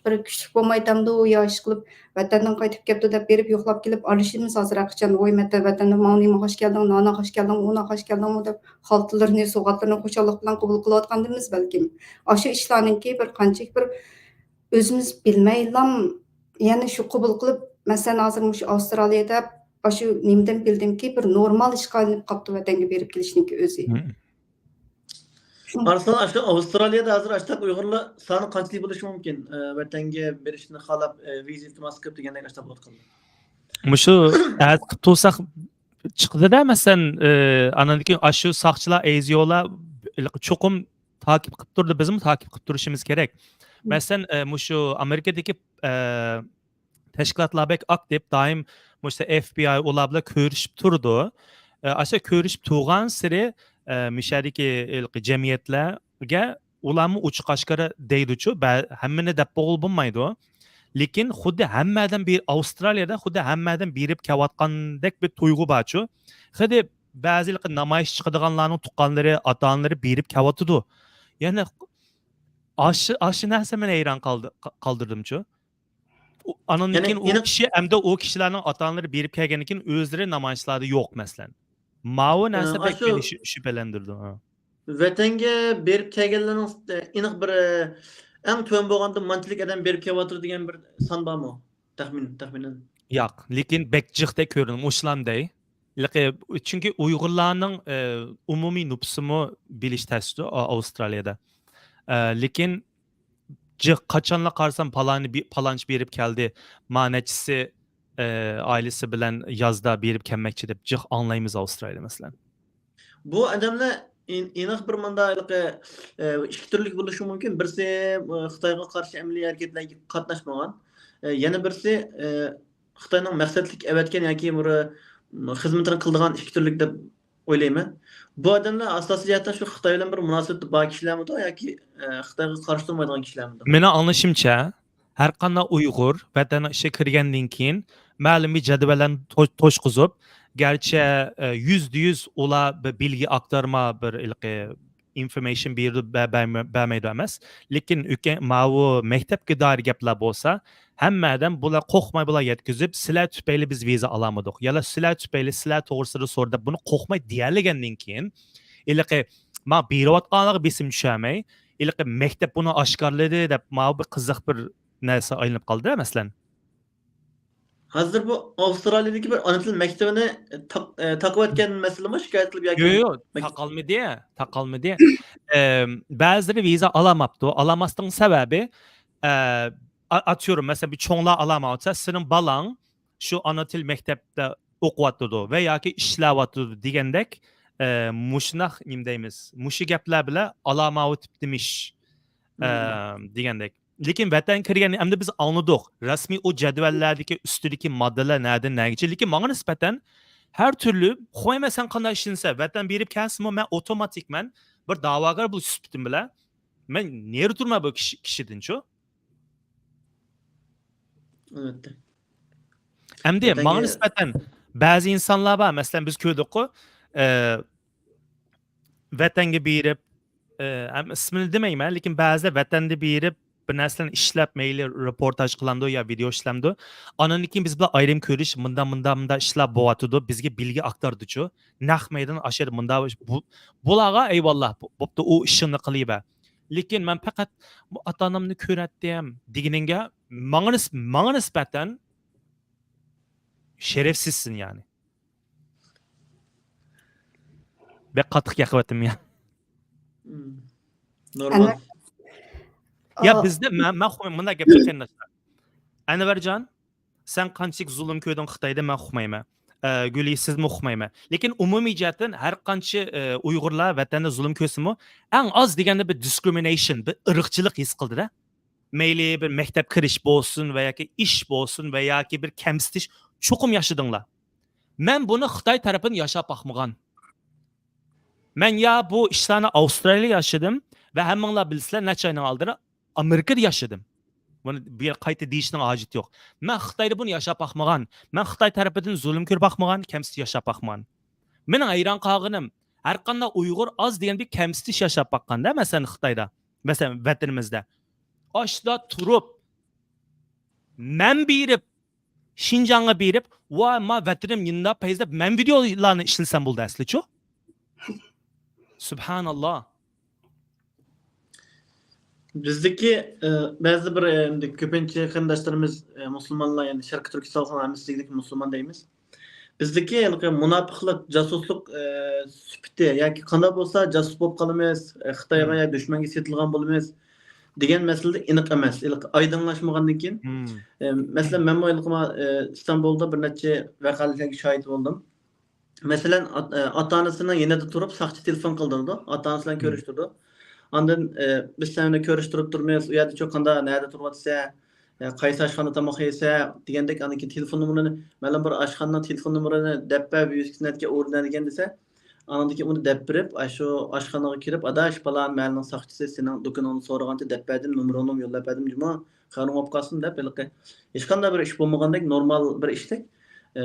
بىر كۈچلۈك بولمايدامدۇ يا ئىشقىلىپ ۋەتەندىن قايتىپ كەپتۇ دەپ بېرىپ يوقلاپ كېلىپ ئالىشىمىز ھازىر ھەقىچان. ۋوي مەتە ۋەتەندىن ماڭا نېمە خاش كەلدىڭ، نانا خاش كەلدىڭ، ئۇنا خاش كەلدىڭمۇ دەپ خالتىلىرىنى، سوۋغاتلىرىنى خۇشاللىق بىلەن قوبۇل قىلىۋاتقاندىمىز بەلكىم. ئاشۇ ئىشلارنىڭكى بىر قانچىلىك بىر ئۆزىمىز بىلمەيلام يەنە شۇ قوبۇل قىلىپ، مەسىلەن، ھازىر مۇشۇ ئاۋسترالىيەدە ئاشۇ نېمىدىن بىلدىمكى، بىر نورمال ئىشقا ئايلىنىپ قاپتۇ ۋەتەنگە بېرىپ كېلىشنىڭكى ئۆزى. مم. شۇ ئارسلان، ئاشۇ ئاۋسترالىيەدە ھازىر ئاشتاق ئۇيغۇرلار سانى قانچىلىك بولۇشى مۇمكىن؟ ئە، ۋەتەنگە بېرىشنى خالاپ، ئە، ۋىزا ئىلتىماس قىلىپ دېگەندەك ئاشتاق بولۇۋاتقانلار. مۇشۇ ئەتە قىلىپ تۇرساق چىقىدىدە، مەسىلەن، ئە، ئاندىن كېيىن ئاشۇ ساقچىلار، ئەيزىيولا چوقۇم تاكىپ قىلىپ تۇرىدۇ، بىزمۇ تاكىپ قىلىپ تۇرۇشىمىز كېرەك. مم. مەسىلەن، ئە، مۇشۇ ئامېرىكىدىكى، ئە، تەشكىلاتلار بەك ئاكتىپ، دائىم مۇشۇ ئېف بى ئاي ئۇلار بىلەن كۆرۈشۈپ تۇرىدۇ. ئە، ئاشۇ كۆرۈشۈپ تۇرغانسېرى، ئە، مۇشۇ يەردىكى ھېلىقى جەمئىيەتلەرگە ئۇلارمۇ ئوچۇق ئاشكارا دەيدۇچۇ، بە-، ھەممىنى دەپ بولغىلى بولمايدۇ. لېكىن خۇددى ھەممە ئادەم بىر، ئاۋسترالىيەدە خۇددى ھەممە ئادەم بېرىپ كېلىۋاتقاندەك بىر تۇيغۇ بارچۇ. خۇددى بەزى ھېلىقى نامايىش چىقىدىغانلارنىڭ تۇغقانلىرى، ئاتا-ئانىلىرى بېرىپ كېلىۋاتىدۇ. يەنى ئاشۇ، ئاشۇ نەرسە مېنى ھەيران قالدى-، قا-، قالدۇردۇمچۇ. ئۇ، ئاندىن يەنى كېيىن ئۇ ئېنىق كىشى ھەمدە ئۇ كىشىلەرنىڭ ئاتا-ئانىلىرى بېرىپ كەلگەندىن كېيىن ئۆزلىرى نامايىشلاردا يوق، مەسىلەن. ماۋۇ ئە، نەرسە بەك ئاشۇ مېنى شۈ-، شۈبھىلەندۈرىدۇ. ھە. ۋەتەنگە بېرىپ كەلگەنلەرنىڭ، ئە، ئېنىق بىر، ئە، ئەڭ تۆۋەن بولغاندا مانچىلىك ئادەم بېرىپ كېلىۋاتىدۇ دېگەن بىر سان بارمۇ؟ تەخمىن، تەخمىنەن. ياق، لېكىن بەك جىقتەك كۆرۈنىدۇ، مۇشۇلام دەي. ھېلىقى، چۈنكى ئۇيغۇرلارنىڭ، ئە، ئومۇمىي نوپۇسىمۇ بىلىش تەستۇ، ئا-، ئاۋسترالىيەدە. ئە، لېكىن جىق، قاچانلا قارىسام، پالانى بى-، پالانچى بېرىپ كەلدى، ما نەچچىسى، ئە، ئائىلىسى بىلەن يازدا بېرىپ كەلمەكچى دەپ جىق ئاڭلايمىز ئاۋسترالىيەدە، مەسىلەن. بۇ ئادەملەر ئېن-، ئېنىق بىر مۇنداق ھېلىقى، ئە، ئىككى تۈرلۈك بولۇشى مۇمكىن. بىرسى، ئە، خىتايغا قارشى ئەمەلىي ھەرىكەتلەرگە قاتناشمىغان. ئە، يەنە بىرسى، ئە، خىتاينىڭ مەقسەتلىك ئەۋەتكەن ياكى بىر، م، خىزمىتىنى قىلىدىغان ئىككى تۈرلۈك دەپ ئويلايمەن. بۇ ئادەملەر ئاساسىي جەھەتتىن شۇ خىتاي بىلەن بىر مۇناسىۋىتى بار كىشىلەرمىدۇ ياكى، ئە، خىتايغا قارشى تۇرمايدىغان كىشىلەرمىدۇ؟ مېنىڭ ئاڭلىشىمچە، ھەر قانداق ئۇيغۇر ۋەتەننىڭ ئىچىگە كىرگەندىن كېيىن مەلۇم بىر جەدۋەللەرنى تو-، توشقۇزۇپ، گەرچە، ئە، يۈزدە يۈز ئۇلار بىر بىلگە ئاكتارما بىر ھېلىقى ئىنفورمېيشن بېرىدۇ، بە-، بەرمە-، بەرمەيدۇ ئەمەس. لېكىن ئۆكە-، ماۋۇ مەكتەپكە دائىر گەپلەر بولسا، ھەممە ئادەم بۇلار قورقماي بۇلار يەتكۈزۈپ، «سىلەر تۈپەيلى بىز ۋىزا ئالالمىدۇق» يالا «سىلەر تۈپەيلى، سىلەر توغرىسىدا سورا» دەپ بۇنى قورقماي دېيەلىگەندىن كېيىن، ھېلىقى ما بېرىۋاتقانلارغا بېسىم چۈشەرمەي، ھېلىقى مەكتەپ بۇنى ئاشكارىلىدى دەپ ماۋۇ بىر قىزىق بىر نەرسە ئايلىنىپ قالدى، مەسىلەن. ھازىر بۇ ئاۋسترالىيەدىكى بىر ئانا تىل مەكتىپىنى تاق-، ئە، تاقىۋەتكەن مەسىلىمۇ شىكايەت قىلىپ ياكى يوق، يوق، مەك- تاقالمىدى، تاقالمىدى. ئەم، بەزىلىرى ۋىزا ئالالماپتۇ. ئالالماسلىقنىڭ سەۋەبى، ئە، ئا-، ئاچۇرۇم، مەسىلەن، بىر چوڭلار ئالالمايۋاتسا، سېنىڭ بالاڭ شۇ ئانا تىل مەكتەپتە ئوقۇۋاتىدۇ ۋە ياكى ئىشلەۋاتىدۇ دېگەندەك، ئە، مۇشۇنداق نېمە دەيمىز، مۇشۇ گەپلەر بىلەن ئالالمايۋېتىپتىمىش، ئە، مم. دېگەندەك. لېكىن ۋەتەنگە كىرگەندىن ئەمدى بىز ئاڭلىدۇق. رەسمىي ئۇ جەدۋەللەردىكى ئۈستىدىكى ماددىلار نەدىن نەگىچە. لېكىن ماڭا نىسبەتەن ھەر تۈرلۈ، ئۇقمايمەن سەن قانداق ئىشلىنىسەن، ۋەتەن بېرىپ كەلسىمۇ مەن ئوتوماتىكمەن بىر داۋاگەر بولۇش سۈپىتىم بىلەن مەن نېرى تۇرىمەن بۇ كىشى-، كىشىدىنچۇ؟ ئەلۋەتتە. ئەمدى ۋەتەنگە ماڭا نىسبەتەن بەزى ئىنسانلار بار، مەسىلەن، بىز كۆردۇققۇ، ئە، ۋەتەنگە بېرىپ، ئە، ھەم ئىسمىنى دېمەيمەن، لېكىن بەزىدە ۋەتەندە بېرىپ بىر نەرسىلەرنى ئىشلەپ، مەيلى رېپورتاژ قىلامدۇ يا ۋىدېئو ئىشلەمدۇ، ئانىڭدىن كېيىن بىز بىلەن ئايرىم كۆرۈش، مۇنداق، مۇنداق، مۇنداق ئىشلار بولۇۋاتىدۇ، بىزگە بىلگە ئاكتاردىچۇ، نەق مەيدان ئاشۇ يەردە مۇنداق ئىش، بۇ، بۇلارغا ئەيۋاللا، بۇ، بوپتۇ، ئۇ ئىشىڭنى قىلىۋەر. لېكىن مەن پەقەت بۇ ئاتا-ئانامنى كۆرەتتىم دېگىنىڭگە ماڭا نىس-، ماڭا نىسبەتەن شەرەپسىزسەن، يەنى. بەك قاتتىق يېقىۋەتتىم يا. مم. نورمال. ئەنۋەر، يا ئا، بىزدە، مەن، مەن خۇ-، مۇنداق گەپ قېرىنداشلار. ئەنۋەرجان، سەن قانچىلىك زۇلۇم كۆردۈڭ خىتايدا، مەن ئۇقمايمەن. ئە، گۈلى، سىزمۇ ئۇقمايمەن. لېكىن ئومۇمىي جەھەتتىن ھەر قانچە، ئە، ئۇيغۇرلار ۋەتەندە زۇلۇم كۆرسىمۇ، ئەڭ ئاز دېگەندە بىر دىسكرىمىنېيشن، بىر ئىرقچىلىق ھېس قىلدى-دە. مەيلى بىر مەكتەپ كىرىش بولسۇن ۋە ياكى ئىش بولسۇن ۋە ياكى بىر كەمسىتىش چوقۇم ياشىدىڭلار. مەن بۇنى خىتاي تەرىپىدىن ياشاپ باقمىغان. مەن يا بۇ ئىشلارنى ئاۋسترالىيەدە ياشىدىم ۋە ھەممىڭلار بىلىسىلەر، نەچچە ئاينىڭ ئالدىدا ئامېرىكىدا ياشىدىم. بۇنى بۇ يەر قايتا دېيىشنىڭ ھاجىتى يوق. مەن خىتايدا بۇنى ياشاپ باقمىغان. مەن خىتاي تەرىپىدىن زۇلۇم كۆرۈپ باقمىغان، كەمسىتىش ياشاپ باقمىغان. مېنىڭ ھەيران قالغىنىم، ھەر قانداق ئۇيغۇر ئاز دېگەن بىر كەمسىتىش ياشاپ باققاندا، مەسىلەن، خىتايدا، مەسىلەن، ۋەتىنىمىزدە. ئاشتا تۇرۇپ، مەن بېرىپ، شىنجاڭغا بېرىپ، ۋاي، ما ۋەتىنىم يېنىدا پەيز دەپ، مەن ۋىدېئولارنى ئىشلىسەم بولدى ئەسلىچۇ. سۇبھاناللا. بىزدىكى، ئە، بەزى بىر، ئە، ئەمدى كۆپىنچە قېرىنداشلىرىمىز، ئە، مۇسۇلمانلار، يەنى شەرقىي تۈركىستان خەلقى ھەممىسى دېگۈدەك مۇسۇلمان دەيمىز. بىزدىكى ھېلىقى مۇناپىقلىق، جاسۇسلۇق، ئە، سۈپىتى ياكى قانداق بولسا جاسۇس بولۇپ قالىمىز، ئە، خىتايغا يا دۈشمەنگە سېتىلغان بولىمىز دېگەن مەسىلىدە ئېنىق ئەمەس. ھېلىقى ئايدىڭلاشمىغاندىن كېيىن، ئە، مەسىلەن، مەنمۇ ھېلىقى ما-، ئە، ئىستانبۇلدا بىر نەچچە ۋەقەلەرگە شاھىت بولدۇم. مەسىلەن، ئات-، ئە، ئاتا-ئانىسىنىڭ يېنىدا تۇرۇپ ساقچى تېلېفون قىلدۇرىدۇ، ئاتا-ئانىسى بىلەن كۆرۈشتۈرىدۇ. ئاندىن، ئە، «بىز سەن بىلەن كۆرۈشتۈرۈپ تۇرىمىز، ئۇ يەردە چۇ قانداق، نەدە تۇرۇۋاتىسەن، ئە، قايسى ئاشخانىدا تاماق يەيسەن؟» دېگەندەك، ئاندىن كېيىن تېلېفون نومۇرىنى، مەلۇم بىر ئاشخانىنىڭ تېلېفون نومۇرىنى دەپ بەر، ۋىۋىسكىسىنى نەدىكى ئورنىدا دېگەن دېسە، ئاندىن كېيىن ئۇنى دەپ بېرىپ، ئاشۇ ئاشخانىغا كىرىپ، «ئاداش، پالان مەھەللىنىڭ ساقچىسى سېنىڭ دۇكىنىڭنى سورىغانچە دەپ بەردىم، نومۇرۇڭنىمۇ يوللاپ بەردىم جۇمۇ، خەۋىرىڭ بولۇپ قالسۇن» دەپ، ھېلىقى ھېچقانداق بىر ئىش بولمىغاندەك نورمال بىر ئىشتەك، ئە،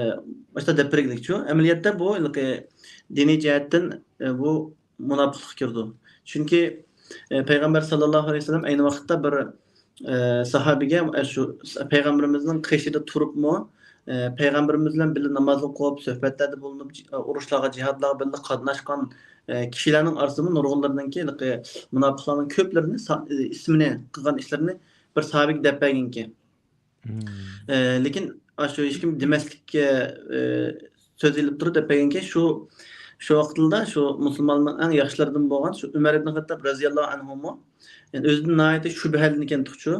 باشتا دەپ بەرگىلىكچۇ. ئەمەلىيەتتە بۇ ھېلىقى دىنىي جەھەتتىن، ئە، بۇ مۇناپىقلىققا كىرىدۇ. چۈنكى، ئە، پەيغەمبەر ساللاللاھۇ ئەلەيھى ۋەسەللەم ئەينى ۋاقىتتا بىر، ئە، ساھابىگە، ئە، شۇ پەيغەمبىرىمىزنىڭ قېشىدا تۇرۇپمۇ، ئە، پەيغەمبىرىمىز بىلەن بىللە ناماز ئوقۇپ، سۆھبەتلەردە بولۇنۇپ، ئۇرۇشلارغا، جىھادلارغا بىللە قاتناشقان، ئە، كىشىلەرنىڭ ئارىسىدىمۇ نۇرغۇنلىرىنىڭكى ھېلىقى مۇناپىقلارنىڭ كۆپلىرىنى سا-، ئە، ئىسمىنى، قىلغان ئىشلىرىنى بىر ساھابىگە دەپ بەرگەنكەن. ئە، لېكىن ئاشۇ ھېچكىم دېمەسلىككە، ئە، سۆز ئېلىپ تۇرۇپ دەپ بەرگەنكەن، شۇ، شۇ ۋاقىتلاردا شۇ مۇسۇلمانلارنىڭ ئەڭ ياخشىلىرىدىن بولغان شۇ ئۆمەر ئىبن خەتتاب رەزىياللاھۇ ئەنھۇمۇ، يەنى ئۆزىدىن ناھايىتى شۈبھىلىنىدىكەن تۇقچۇ.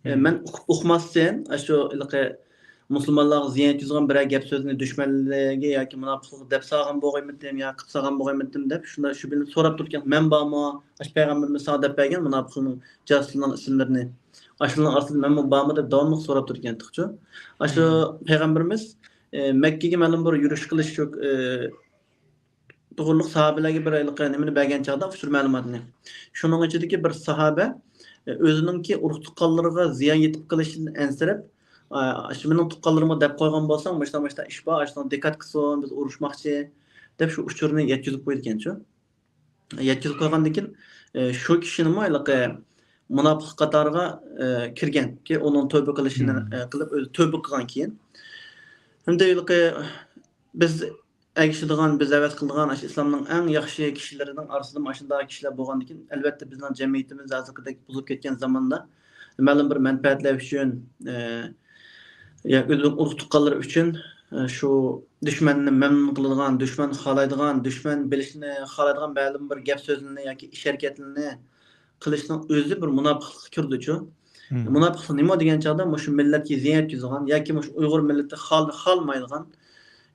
ئە، مەن ئۇقۇپ ئۇقماستىن، ئاشۇ ھېلىقى مۇسۇلمانلارغا زىيان يەتكۈزىدىغان بىرەر گەپ سۆزنى دۈشمەنلىرىگە ياكى مۇناپىقلىققا دەپ سالغان بولغىيمىتىم يا قىپ سالغان بولغىيمىتىم دەپ شۇنداق شۈبھىلىنىپ سوراپ تۇرىدىكەن، مەن بارمۇ؟ ئاشۇ پەيغەمبىرىمىز ساڭا دەپ بەرگەن مۇناپىقلارنىڭ جاسۇسلىرىنىڭ ئىسىملىرىنى، ئاشۇلارنىڭ ئارىسىدا مەنمۇ بارمۇ دەپ داۋاملىق سوراپ تۇرىدىكەن تۇقچۇ. ئاشۇ پەيغەمبىرىمىز، ئە، مەككىگە مەلۇم بىر يۈرۈش قىلىش شۇ، ئە، توغرۇلۇق ساھابىلەرگە بىر ھېلىقى نېمىنى بەرگەن چاغدا، ئۇچۇر مەلۇماتنى. شۇنىڭ ئىچىدىكى بىر ساھابە، ئە، ئۆزىنىڭكى ئۇرۇق تۇغقانلىرىغا زىيان يېتىپ قېلىشىدىن ئەنسىرەپ، ئا، شۇ مېنىڭ تۇغقانلىرىمغا دەپ قويغان بولساڭ، مۇشۇنداق، مۇشۇنداق ئىش بار، ئاشۇنىڭ دىككات قىلسۇن، بىز ئۇرۇشماقچى، دەپ شۇ ئۇچۇرنى يەتكۈزۈپ قويىدىكەنچۇ. يەتكۈزۈپ قويغاندىن كېيىن، ئە، شۇ كىشىنىمۇ ھېلىقى مۇناپىق قاتارىغا، ئە، كىرگەن. كېيىن ئۇنىڭ تۆبە قىلىشىنى، ئە، قىلىپ، ئۆزى تۆبە قىلغان كېيىن. ھەمدە ھېلىقى بىز ئەگىشىدىغان، بىز ھەۋەس قىلىدىغان ئاشۇ ئىسلامنىڭ ئەڭ ياخشى كىشىلىرىنىڭ ئارىسىدا مۇشۇنداق كىشىلەر بولغاندىكىن، ئەلۋەتتە، بىزنىڭ جەمئىيىتىمىز ھازىرقىدەك بۇزۇلۇپ كەتكەن زاماندا مەلۇم بىر مەنپەئەتلەر ئۈچۈن، ئە، يا ئۆزىنىڭ ئۇرۇق تۇغقانلىرى ئۈچۈن، ئە، شۇ دۈشمەننى مەمنۇن قىلىدىغان، دۈشمەن خالايدىغان، دۈشمەن بىلىشنى خالايدىغان مەلۇم بىر گەپ سۆزلىرىنى ياكى ئىش ھەرىكەتلىرىنى قىلىشنىڭ ئۆزى بىر مۇناپىقلىققا كىرىدۇچۇ. مۇناپىقلىق نېمە دېگەن چاغدا، مۇشۇ مىللەتكە زىيان يەتكۈزىدىغان ياكى مۇشۇ ئۇيغۇر مىللىتى خال-، خالىمايدىغان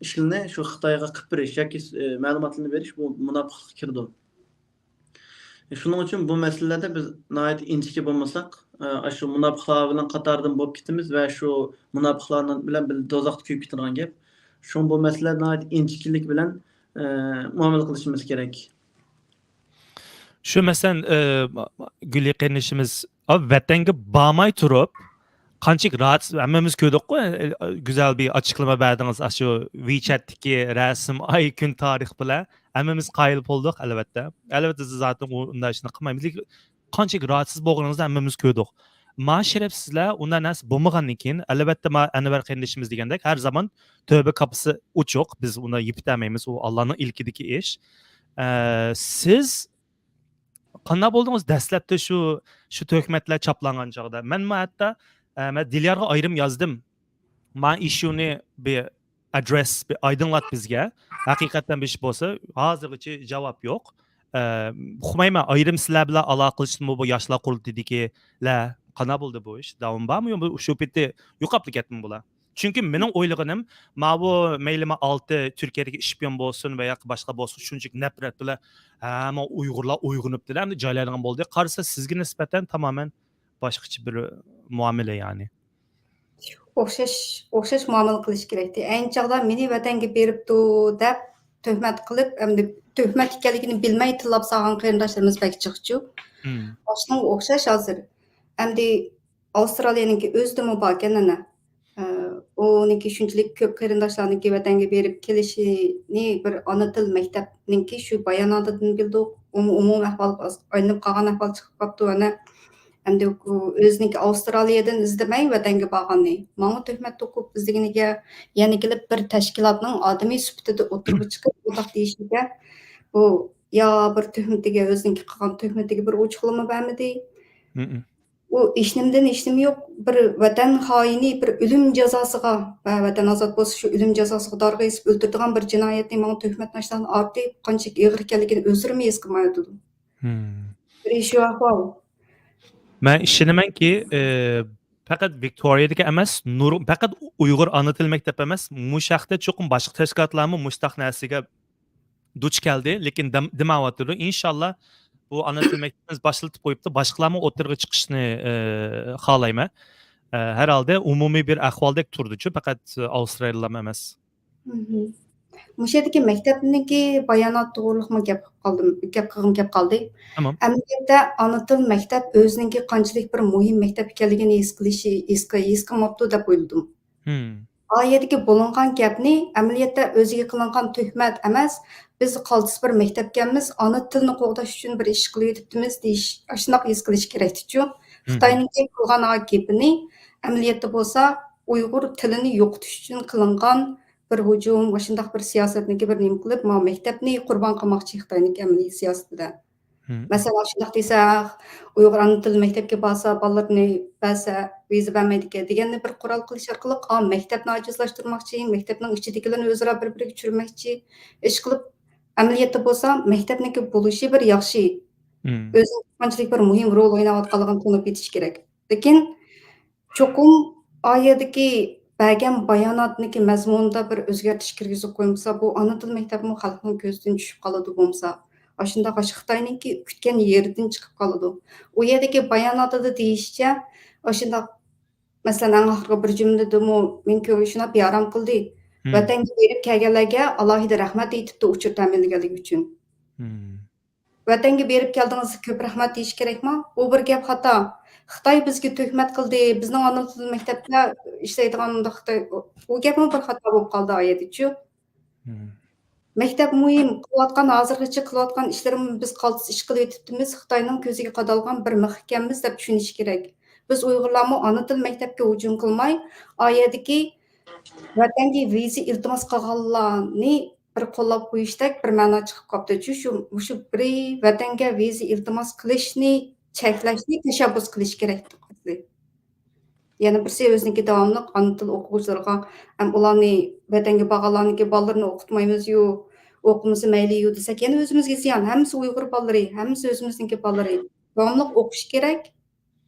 ئىشلارنى شۇ خىتايغا قىلىپ بېرىش ياكى، ئە، مەلۇماتلارنى بېرىش، بۇ مۇناپىقلىققا كىرىدۇ. شۇنىڭ ئۈچۈن بۇ مەسىلىلەردە بىز ناھايىتى ئىنچىكە بولمىساق، ئاشۇ مۇناپىقلار بىلەن قاتاردىن بولۇپ كېتىمىز ۋە شۇ مۇناپىقلار بىلەن بىللە دوزاختا كۆيۈپ كېتىدىغان گەپ. شۇڭا بۇ مەسىلىلەردە ناھايىتى ئىنچىكىلىك بىلەن، ئە، مۇئامىلە قىلىشىمىز كېرەك. شۇ مەسىلەن، ئە، گۈلى قېرىندىشىمىز، ئا، ۋەتەنگە بارماي تۇرۇپ، قانچىلىك راھەتسىز، ھەممىمىز كۆردۇققۇ، ئە، گۈزەل بىر ئاچىقلىما بەردىڭىز، ئاشۇ ۋىچەتتىكى رەسىم، ئاي، كۈن، تارىخ بىلەن ھەممىمىز قايىل بولدۇق، ئەلۋەتتە. ئەلۋەتتە، زاتەن ئۇنداق ئىشنى قىلمايمىز. لېكىن قانچىلىك راھەتسىز بولغىنىڭىزنى ھەممىمىز كۆردۇق. ما شەرەپسىزلەر ئۇنداق نەرسە بولمىغاندىن كېيىن، ئەلۋەتتە، ما ئەنۋەر قېرىندىشىمىز دېگەندەك، ھەر زامان تۆبە كاپىسى ئوچۇق، بىز ئۇنى يېپىتەلمەيمىز، ئۇ ئاللانىڭ ئىلكىدىكى ئىش. ئە، سىز قانداق بولدىڭىز دەسلەپتە شۇ، شۇ تۆھمەتلەر چاپلانغان چاغدا؟ مەنمۇ ھەتتا، ئە، مەن دىليارغا ئايرىم يازدىم. ما ئىشۇنى بىر ئادرېس، بىر ئايدىڭلات بىزگە. ھەقىقەتەن بىر ئىش بولسا، ھازىرغىچە جاۋاب يوق. ئە، ئۇقمايمەن، ئايرىم سىلەر بىلەن ئالاقىلىشىپمۇ بۇ ياشلار قۇرۇلتىيىدىكىلەر؟ قانداق بولدى بۇ ئىش؟ داۋامى بارمۇ يا شۇ پېتى يوقاپلا كەتتىمۇ بۇلار؟ چۈنكى مېنىڭ ئويلىغىنىم، ماۋۇ مەيلىما ئالتە تۈركىيەدىكى شپىيون بولسۇن ۋە ياكى باشقا بولسۇن، شۇنچىلىك نەپرەت بىلەن، ھە، ما ئۇيغۇرلار ئويغىنىپتىلە، ئەمدى جايلايدىغان بولدى. قارىسا، سىزگە نىسبەتەن تامامەن باشقىچە بىر مۇئامىلە، يەنى. ئوخشاش، ئوخشاش مۇئامىلە قىلىش كېرەكتى. ئەينى چاغدا مېنى ۋەتەنگە بېرىپتۇ دەپ تۆھمەت قىلىپ، ئەمدى تۆھمەت ئىكەنلىكىنى بىلمەي تىللاپ سالغان قېرىنداشلىرىمىز بەك جىقچۇ. شۇنىڭغا ئوخشاش ھازىر. ئەمدى ئاۋسترالىيەنىڭكى ئۆزىدىمۇ باركەن، ئەنە، ئە، ئۇنىڭكى شۇنچىلىك كۆپ قېرىنداشلارنىڭكى ۋەتەنگە بېرىپ كېلىشىنى بىر ئانا تىل مەكتەپنىڭكى شۇ باياناتىدىن بىلدۇق. ئومۇ-، ئومۇمىي ئەھۋال ئايلىنىپ قالغان ئەھۋال چىقىپ قاپتۇ. ئەنە ئەمدى ئۇ ئۆزىنىڭكى ئاۋسترالىيەدىن ئىزدىمەي ۋەتەنگە بارغاننى. ماڭا تۆھمەت توقۇپ ئىزدىگىنىگە يەنە كېلىپ بىر تەشكىلاتنىڭ ئادىمى سۈپىتىدە ئوتتۇرىغا چىقىپ بۇنداق دېيىشىگە، بۇ يا بىر تۆھمىتىگە، ئۆزىنىڭكى قىلغان تۆھمىتىگە بىر ئوچۇقلىما بەرمىدى. مم. ئۇ ھېچنېمىدىن ھېچنېمە يوق. بىر ۋەتەن خائىنى بىر ئۆلۈم جازاسىغا ۋە ۋەتەن ئازاد بولسا شۇ ئۆلۈم جازاسىغا دارغا ئېسىپ ئۆلتۈرىدىغان بىر جىنايەتنى ماڭا تۆھمەت ناشتان ئارتىپ قانچىلىك ئېغىر ئىكەنلىكىنى ئۆزلىرىمۇ ھېس قىلمايۋاتىدۇ. مم. بىر شۇ ئەھۋال. مەن ئىشىنىمەنكى، ئى، پەقەت ۋىكتورىيەدىكى ئەمەس، نۇر-، پەقەت ئۇيغۇر ئانا تىل مەكتەپ ئەمەس، مۇشۇ ھەقتە چوقۇم باشقا تەشكىلاتلارمۇ مۇشۇنداق نەرسىگە دۇچ كەلدى، لېكىن دەم-، دېمەۋاتىدۇ. ئىنشاللا بۇ ئانا تىل مەكتىپىمىز باشلىتىپ قويۇپتۇ، باشقىلارمۇ ئوتتۇرىغا چىقىشنى، ئى، خالايمەن. ئى، ھەر ھالدا ئومۇمىي بىر ئەھۋالدەك تۇرىدۇچۇ، پەقەت ئاۋسترالىيەلەرمۇ ئەمەس. مم. مۇشۇ يەردىكى مەكتەپنىڭكى بايانات توغرىلىقمۇ گەپ قىلىپ قالدىم، گەپ قىلغۇم كەپ قالدى. تامام. ئەمەلىيەتتە ئانا تىل مەكتەپ ئۆزىنىڭكى قانچىلىك بىر مۇھىم مەكتەپ ئىكەنلىكىنى ھېس قىلىشى، ھېس قىل-، ھېس قىلماپتۇ دەپ ئويلىدىم. مم. ئا يەردىكى بولۇنغان گەپنى ئەمەلىيەتتە ئۆزىگە قىلىنغان تۆھمەت ئەمەس، بىز قالتىس بىر مەكتەپكەنمىز، ئانا تىلنى قوغداش ئۈچۈن بىر ئىش قىلىۋېتىپتىمىز دېيىش، ئاشۇنداق ھېس قىلىش كېرەكتىچۇ. مم. خىتاينىڭكى قىلغان ئا گېپىنى ئەمەلىيەتتە بولسا ئۇيغۇر تىلىنى يوقىتىش ئۈچۈن قىلىنغان بىر ھۇجۇم، ئاشۇنداق بىر سىياسەتنىكى بىر نېمە قىلىپ، ماۋۇ مەكتەپنى قۇربان قىلماقچى خىتاينىڭكى ئەمەلىي سىياسىتىدە. مم. مەسىلەن، ئاشۇنداق دېسە، ئۇيغۇر ئانا تىل مەكتەپكە بارسا، بالىلىرىنى بەرسە، ۋىزا بەرمەيدىكەن دېگەننى بىر قورال قىلىش ئارقىلىق، ئا، مەكتەپنى ئاجىزلاشتۇرماقچى، مەكتەپنىڭ ئىچىدىكىلەرنى ئۆزئارا بىر-بىرىگە چۈشۈرمەكچى، ئىشقىلىپ، ئەمەلىيەتتە بولسا مەكتەپنىڭكى بولۇشى بىر ياخشى. مم. ئۆزىنىڭ قانچىلىك بىر مۇھىم رول ئويناۋاتقانلىقىنى تونۇپ يېتىش كېرەك. لېكىن چوقۇم ئا يەردىكى بەرگەن باياناتنىڭكى مەزمۇنىدا بىر ئۆزگەرتىش كىرگۈزۈپ قويمىسا، بۇ ئانا تىل مەكتەپمۇ خەلقنىڭ كۆزىدىن چۈشۈپ قالىدۇ بولمىسا. ئاشۇنداق ئاشۇ خىتاينىڭكى كۈتكەن يېرىدىن چىقىپ قالىدۇ. ئۇ يەردىكى باياناتىدا دېيىشىچە، ئاشۇنداق، مەسىلەن، ئەڭ ئاخىرقى بىر جۈملىدىمۇ مېنى كۆڭلۈم شۇنداق بىئارام قىلدى. مم. ۋەتەنگە بېرىپ كەلگەنلەرگە ئالاھىدە رەھمەت ئېيتىپتۇ ئۇچۇر تەمىنلىگەنلىكى ئۈچۈن. مم. ۋەتەنگە بېرىپ كەلدىڭىز، كۆپ رەھمەت دېيىش كېرەكما؟ بۇ بىر گەپ خاتا. خىتاي بىزگە تۆھمەت قىلدى، بىزنىڭ ئانا تىل مەكتەپتە ئىشلەيدىغان ئۇنداق خىتاي، ئۇ گەپمۇ بىر خاتا بولۇپ قالدى ئايەتىچۇ. مم. مەكتەپ مۇھىم، قىلىۋاتقان، ھازىرغىچە قىلىۋاتقان ئىشلىرىمۇ بىز قالتىس ئىش قىلىۋېتىپتىمىز، خىتاينىڭ كۆزىگە قادالغان بىر مىخ ئىكەنمىز دەپ چۈشىنىشى كېرەك. بىز ئۇيغۇرلارمۇ ئانا تىل مەكتەپكە ھۇجۇم قىلماي، ئايەتتىكى ۋەتەنگە ۋىزا ئىلتىماس قىلغانلارنى بىر قوللاپ قويۇشتەك بىر مەنا چىقىپ قاپتۇ. شۇ، شۇ، مۇشۇ بىرى ۋەتەنگە ۋىزا ئىلتىماس قىلىشنى چەكلەشنى تەشەببۇس قىلىش كېرەك ئەسلى. يەنە بىرسى ئۆزىنىڭكى داۋاملىق ئانا تىل ئوقۇغۇچىلىرىغا، ھەم ئۇلارنى ۋەتەنگە بارغانلارنىڭكى بالىلىرىنى ئوقۇتمايمىزيۇ، ئوقۇمىسا مەيلىيۇ دېسەك، يەنە ئۆزىمىزگە زىيان. ھەممىسى ئۇيغۇر بالىلىرى، ھەممىسى ئۆزىمىزنىڭكى بالىلىرى. داۋاملىق ئوقۇش كېرەك.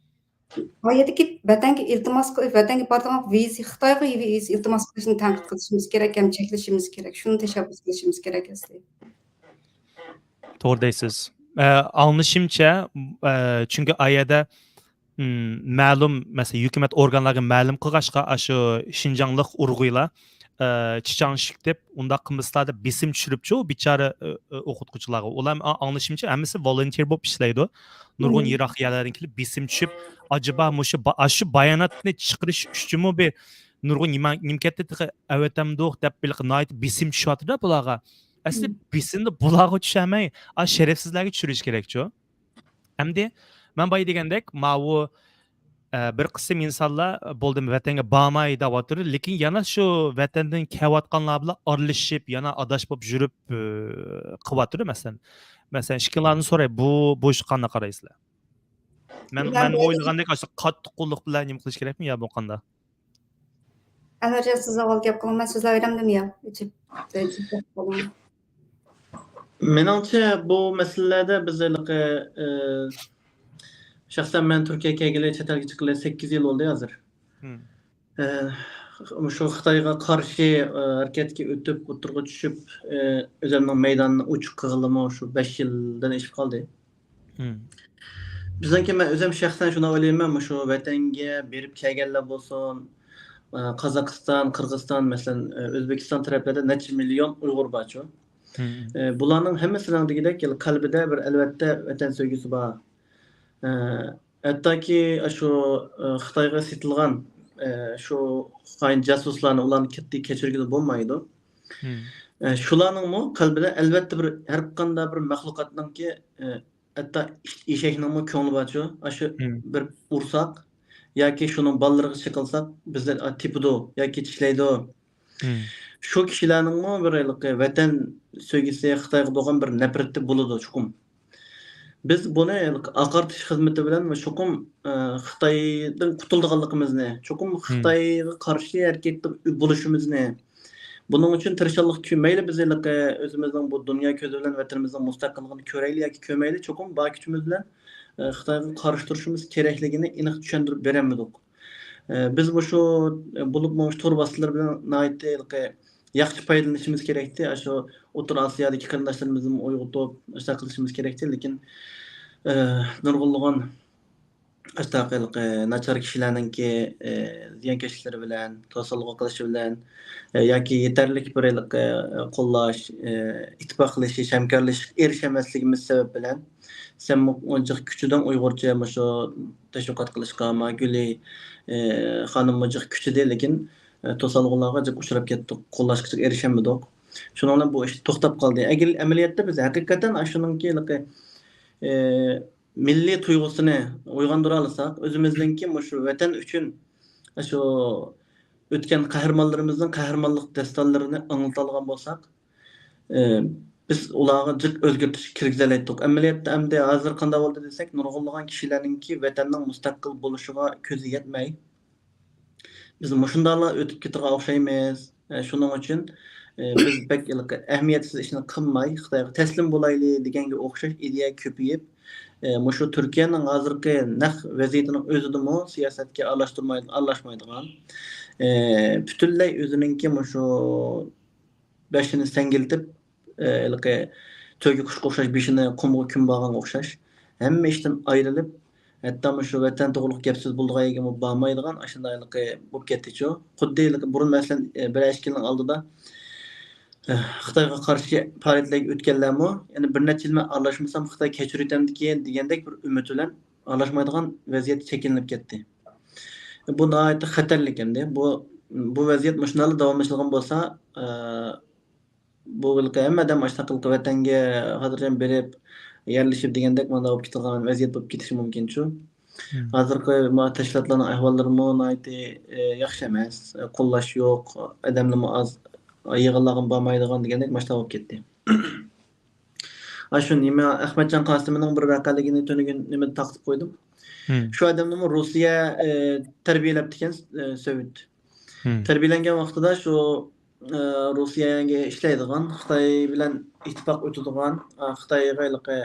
ئا يەردىكى ۋەتەنگە ئىلتىماس قىلىش، ۋەتەنگە بارىدىغان ۋىزا، خىتايغا ۋىزا ئىلتىماس قىلىشنى تەنقىد قىلىشىمىز كېرەك ھەم چەكلىشىمىز كېرەك. شۇنى تەشەببۇس قىلىشىمىز كېرەك ئەسلى. توغرا دەيسىز. ئە، ئاڭلىشىمچە، ئە، چۈنكى ئا يەردە، ئىم، مەلۇم، مەسىلەن، ھۆكۈمەت ئورگانلارغا مەلۇم قىلغاچقا، ئاشۇ شىنجاڭلىق ئۇيغۇرلار، ئە، چىچاڭشىك دەپ ئۇنداق قىلمىسىلا دەپ بېسىم چۈشۈرۈپچۇ بىچارە، ئە، ئە، ئوقۇتقۇچىلارغا. ئۇلار، ئا-، ئاڭلىشىمچە، ھەممىسى ۋولونتېر بولۇپ ئىشلەيدۇ. نۇرغۇن مم. يىراق يەرلەردىن كېلىپ بېسىم چۈشۈپ، ئاجابا مۇشۇ با-، ئاشۇ باياناتنى چىقىرىش ئۈچۈنمۇ بىر نۇرغۇن نېمە، نېمە كەتتى تېخى ئەۋەتەمدۇق دەپ بىر ناھايىتى بېسىم چۈشۈۋاتىدۇ بۇلارغا. ئەسلى مم. بېسىمنى بۇلارغا چۈشەرمەي، ئا، شەرەپسىزلەرگە چۈشۈرۈش كېرەكچۇ. ئەمدى مەن بايا دېگەندەك، ماۋۇ، ئە، بىر قىسىم ئىنسانلار، بولدىم، ۋەتەنگە بارماي دەۋاتىدۇ، لېكىن يەنە شۇ ۋەتەندىن كەۋاتقانلار بىلەن ئارىلىشىپ، يەنە ئاداش بولۇپ يۈرۈپ، ئە، قىلىۋاتىدۇ، مەسىلەن. مەسىلەن، ئىككىڭلارنى سوراي، بۇ، بۇ ئىشقا قانداق قارايسىلەر؟ مەن، مەن مەن بۇ ئويلىغاندەك، ئاشۇ قاتتىق قوللۇق بىلەن نېمە قىلىش كېرەكمۇ يا بۇ قانداق؟ ئەنۋەرجان، سىز ئاۋۋال گەپ قىلىڭ، مەن سۆزلەۋېرەمدىم يا؟ ئېچىپ، ئېچىپ گەپ قىلىڭ. مېنىڭچە، بۇ مەسىلىلەردە بىز ھېلىقى، ئى، شەخسەن مەن تۈركىيەگە كەلگىلى، چەت ئەلگە چىققىلى سەككىز يىل بولدى ھازىر. مم. ئى، مۇشۇ خىتايغا قارشى، ئى، ھەرىكەتكە ئۆتۈپ، ئوتتۇرىغا چۈشۈپ، ئى، ئۆزۈمنىڭ مەيدانىنى ئوچۇق قىلغىلىمۇ شۇ بەش يىلدىن ئېشىپ قالدى. مم. بىزنىڭكى، مەن ئۆزۈم شەخسەن شۇنداق ئويلايمەن، مۇشۇ ۋەتەنگە بېرىپ كەلگەنلەر بولسۇن، ئە، قازاقىستان، قىرغىزىستان، مەسىلەن، ئە، ئۆزبېكىستان تەرەپلەردە نەچچە مىليون ئۇيغۇر بارچۇ. مم. ئە، بۇلارنىڭ ھەممىسىنىڭ دېگۈدەك قەلبىدە بىر، ئەلۋەتتە، ۋەتەن سۆيگۈسى بار. ئە، ھەتتاكى ئاشۇ، ئە، خىتايغا سېتىلغان ئە، شۇ خائىن جاسۇسلارنى، ئۇلارنى كەتتى كەچۈرگىلى بولمايدۇ. ئە، شۇلارنىڭمۇ قەلبىدە ئەلۋەتتە بىر، ھەر قانداق بىر مەخلۇقاتنىڭكى، ئە، ھەتتا ئېشەكنىڭمۇ كۆڭلى بارچۇ. ئاشۇ بىر ئۇرساق ياكى شۇنىڭ بالىلىرىغا چېقىلساق، بىزدىن، ئا، تېپىدۇ ياكى چىشلەيدۇ. شۇ كىشىلەرنىڭمۇ بىر ھېلىقى ۋەتەن سۆيگۈسى، خىتايغا بولغان بىر نەپرىتى بولىدۇ چوقۇم. بىز بۇنى ھېلىقى ئاقارتىش خىزمىتى بىلەن چوقۇم، ئە، خىتايدىن قۇتۇلىدىغانلىقىمىزنى، چوقۇم خىتايغا قارشى ھەرىكەتتە بولۇشىمىزنى، بۇنىڭ ئۈچۈن تىرىشچانلىق كۆ-، مەيلى بىز ھېلىقى ئۆزىمىزنىڭ بۇ دۇنيا كۆزى بىلەن ۋەتىنىمىزنىڭ مۇستەقىللىقىنى كۆرەيلى ياكى كۆرمەيلى، چوقۇم بار كۈچىمىز بىلەن، ئە، خىتايغا قارشى تۇرۇشىمىز كېرەكلىكىنى ئېنىق چۈشەندۈرۈپ بېرەلمىدۇق. ئە، بىز مۇشۇ، بولۇپمۇ مۇشۇ تور ۋاسىتىلىرى بىلەن ناھايىتى ھېلىقى ياخشى پايدىلىنىشىمىز كېرەكتى. ئاشۇ ئوتتۇرا ئاسىيادىكى قېرىنداشلىرىمىزنى ئويغىتىپ، ئاشۇنداق قىلىشىمىز كېرەكتى. لېكىن، ئە، نۇرغۇنلىغان ئاشۇنداق ھېلىقى ناچار كىشىلەرنىڭكى، ئە، زىيانكەشلىكلىرى بىلەن، توسالغۇ قىلىشى بىلەن، ئە، ياكى يېتەرلىك بىر ھېلىقى، ئە، قوللاش، ئە، ئىتتىپاقلىشىش، ھەمكارلىشىشقا ئېرىشەلمەسلىكىمىز سەۋەب بىلەن، سەنمۇ جىق كۈچىدىڭ ئۇيغۇرچە مۇشۇ تەشۋىقات قىلىشقا، ماگۈلى، ئە، خانىممۇ جىق كۈچىدى، لېكىن، ئە، توسالغۇلارغا جىق ئۇچراپ كەتتۇق، قوللاشقا جىق ئېرىشەلمىدۇق. شۇنىڭ بىلەن بۇ ئىش توختاپ قالدى. ئەگەر ئەمەلىيەتتە بىز ھەقىقەتەن ئاشۇنىڭكى ھېلىقى، ئە، مىللىي تۇيغۇسىنى ئويغاندۇرالىساق، ئۆزىمىزنىڭكى مۇشۇ ۋەتەن ئۈچۈن شۇ ئۆتكەن قەھرىمانلىرىمىزنىڭ قەھرىمانلىق داستانلىرىنى ئاڭلىتالىغان بولساق، ئى، بىز ئۇلارغا جىق ئۆزگىرتىش كىرگۈزەلەيتتۇق. ئەمەلىيەتتە ئەمدى ھازىر قانداق بولدى دېسەك، نۇرغۇنلىغان كىشىلەرنىڭكى ۋەتەننىڭ مۇستەقىل بولۇشىغا كۆزى يەتمەي، بىز مۇشۇنداقلا ئۆتۈپ كېتىدىغان ئوخشايمىز. ئە، شۇنىڭ ئۈچۈن، ئە، بىز بەك ھېلىقى ئەھمىيەتسىز ئىشنى قىلماي، خىتايغا تەسلىم بولايلى دېگەنگە ئوخشاش ئىدىيە كۆپىيىپ، ئە، مۇشۇ تۈركىيەنىڭ ھازىرقى نەق ۋەزىيىتىنىڭ ئۆزىدىمۇ سىياسەتكە ئارىلاشتۇرماي-، ئارىلاشمايدىغان، ئە، پۈتۈنلەي ئۆزىنىڭكى مۇشۇ بېشىنى سەڭگىلىتىپ، ئە، ھېلىقى تۆگە قۇشقا ئوخشاش، بېشىنى قۇمغا كۆمۈپ ئالغانغا ئوخشاش، ھەممە ئىشتىن ئايرىلىپ، ھەتتا مۇشۇ ۋەتەن توغرۇلۇق گەپ سۆز بولىدىغان يەرگىمۇ بارمايدىغان ئاشۇنداق ھېلىقى بولۇپ كەتتىچۇ. خۇددى ھېلىقى بۇرۇن، مەسىلەن، ئە، بىر ئىككى يىلنىڭ ئالدىدا، ئە، خىتايغا قارشى پائالىيەتلەرگە ئۆتكەنلەرمۇ، يەنە بىر نەچچە يىل مەن ئارىلاشمىسام خىتاي كەچۈرۈۋېتەمدىكىن دېگەندەك بىر ئۈمىد بىلەن ئارىلاشمايدىغان ۋەزىيەت شەكىللىنىپ كەتتى. بۇ ناھايىتى خەتەرلىك ئەمدى. بۇ، بۇ ۋەزىيەت مۇشۇنداقلا داۋاملىشىدىغان بولسا، ئە، بۇ ھېلىقى ھەممە ئادەم ئاشۇنداق ھېلىقى ۋەتەنگە خاتىرجەم بېرىپ، يەرلىشىپ دېگەندەك مانا بولۇپ كېتىدىغان ۋەزىيەت بولۇپ كېتىشى مۇمكىنچۇ. ھازىرقى ما تەشكىلاتلارنىڭ ئەھۋاللىرىمۇ ناھايىتى، ئە، ياخشى ئەمەس. قوللاش يوق، ئادەملىرىمۇ ئاز، يىغىنلارغىمۇ بارمايدىغان دېگەندەك ماشۇنداق بولۇپ كەتتى. ئاشۇ نېمە، ئەخمەتجان قاسىمىنىڭ بىر ۋەقەلىكىنى تۈنۈگۈن نېمىدە تارقىتىپ قويدۇم. شۇ ئادەمنىمۇ روسىيە، ئە، تەربىيەلەپتىكەن، ئە، سوۋېت. تەربىيەلەنگەن ۋاقتىدا شۇ، ئە، روسىيەگە ئىشلەيدىغان، خىتاي بىلەن ئىتتىپاق ئۆتىدىغان، ئە، خىتايغا ھېلىقى،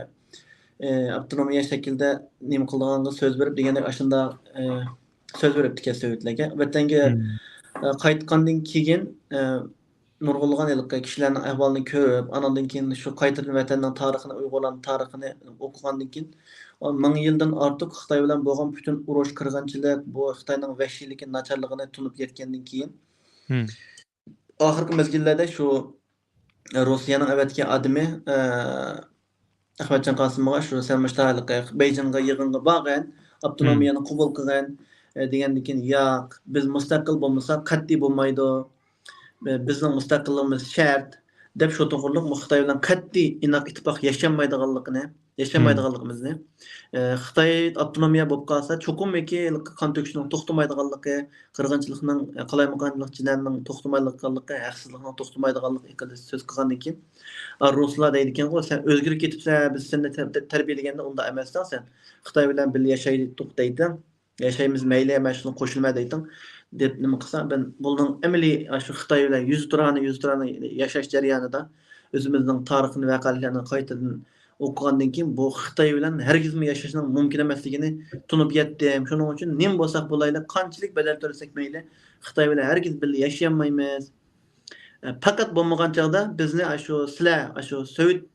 ئە، ئاپتونومىيە شەكلىدە نېمە قىلىدىغانغا سۆز بېرىپ دېگەندەك ئاشۇنداق، ئە، سۆز بېرىپتىكەن سوۋېتلەرگە. ۋەتەنگە، ئە، قايتقاندىن كېيىن، ئە، نۇرغۇنلىغان ھېلىقى كىشىلەرنىڭ ئەھۋالىنى كۆرۈپ، ئانىڭدىن كېيىن شۇ قايتىدىن ۋەتەننىڭ تارىخىنى، ئۇيغۇرلارنىڭ تارىخىنى ئوقۇغاندىن كېيىن، مىڭ يىلدىن ئارتۇق خىتاي بىلەن بولغان پۈتۈن ئۇرۇش، قىرغىنچىلىق، بۇ خىتاينىڭ ۋەھشىيلىكى، ناچارلىقىنى تونۇپ يەتكەندىن كېيىن، ئاخىرقى مەزگىللەردە شۇ روسىيەنىڭ ئەۋەتكەن ئادىمى، ئە، ئەخمەتجان قاسىمغا شۇ سەن مۇشۇنداق بېيجىڭغا يىغىنغا بارغىن، ئاپتونومىيەنى قوبۇل قىلغىن، ئە، دېگەندىن كېيىن، ياق، بىز مۇستەقىل بولمىساق قەتئىي بولمايدۇ، بىزنىڭ مۇستەقىللىقىمىز شەرت، دەپ شۇ توغرۇلۇق خىتاي بىلەن قەتئىي ئىناق ئىتتىپاق ياشىيالمايدىغانلىقىنى، ياشىيالمايدىغانلىقىمىزنى، ئە، خىتاي ئاپتونومىيە بولۇپ قالسا، چوقۇمكى قان تۆكۈشنىڭ توختىمايدىغانلىقى، قىرغىنچىلىقنىڭ، ئە، قالايمىقانچىلىق، جىنايەتنىڭ توختىمايدىغانلىقى، ھەقسىزلىقنىڭ توختىمايدىغانلىقى ھەققىدە سۆز قىلغاندىن كېيىن، ئە، رۇسلار دەيدىكەنغۇ، سەن ئۆزگىرىپ كېتىپسەن، بىز سېنى تەر-، تەر-، تەربىيەلىگەندە ئۇنداق ئەمەستىڭ سەن. خىتاي بىلەن بىللە ياشايتتۇق دەيتتىڭ. ياشايمىز، مەيلى، مەن شۇنىڭغا قوشۇلىمەن دەيتتىڭ، دەپ نېمە قىلسا، مەن بۇنىڭ ئەمەلىي، ئاشۇ خىتاي بىلەن يۈزتۇرانە، يۈزتۇرانە ياشاش جەريانىدا ئۆزىمىزنىڭ تارىخىنى، ۋەقەلىكلەرنى قايتىدىن ئوقۇغاندىن كېيىن، بۇ خىتاي بىلەن ھەرگىزمۇ ياشاشنىڭ مۇمكىن ئەمەسلىكىنى تونۇپ يەتتىم. شۇنىڭ ئۈچۈن نېمە بولساق بولايلى، قانچىلىك بەدەل تۆلىسەك مەيلى، خىتاي بىلەن ھەرگىز بىللە ياشىيالمايمىز. ئە، پەقەت بولمىغان چاغدا بىزنى ئاشۇ سىلەر، ئاشۇ سوۋېت،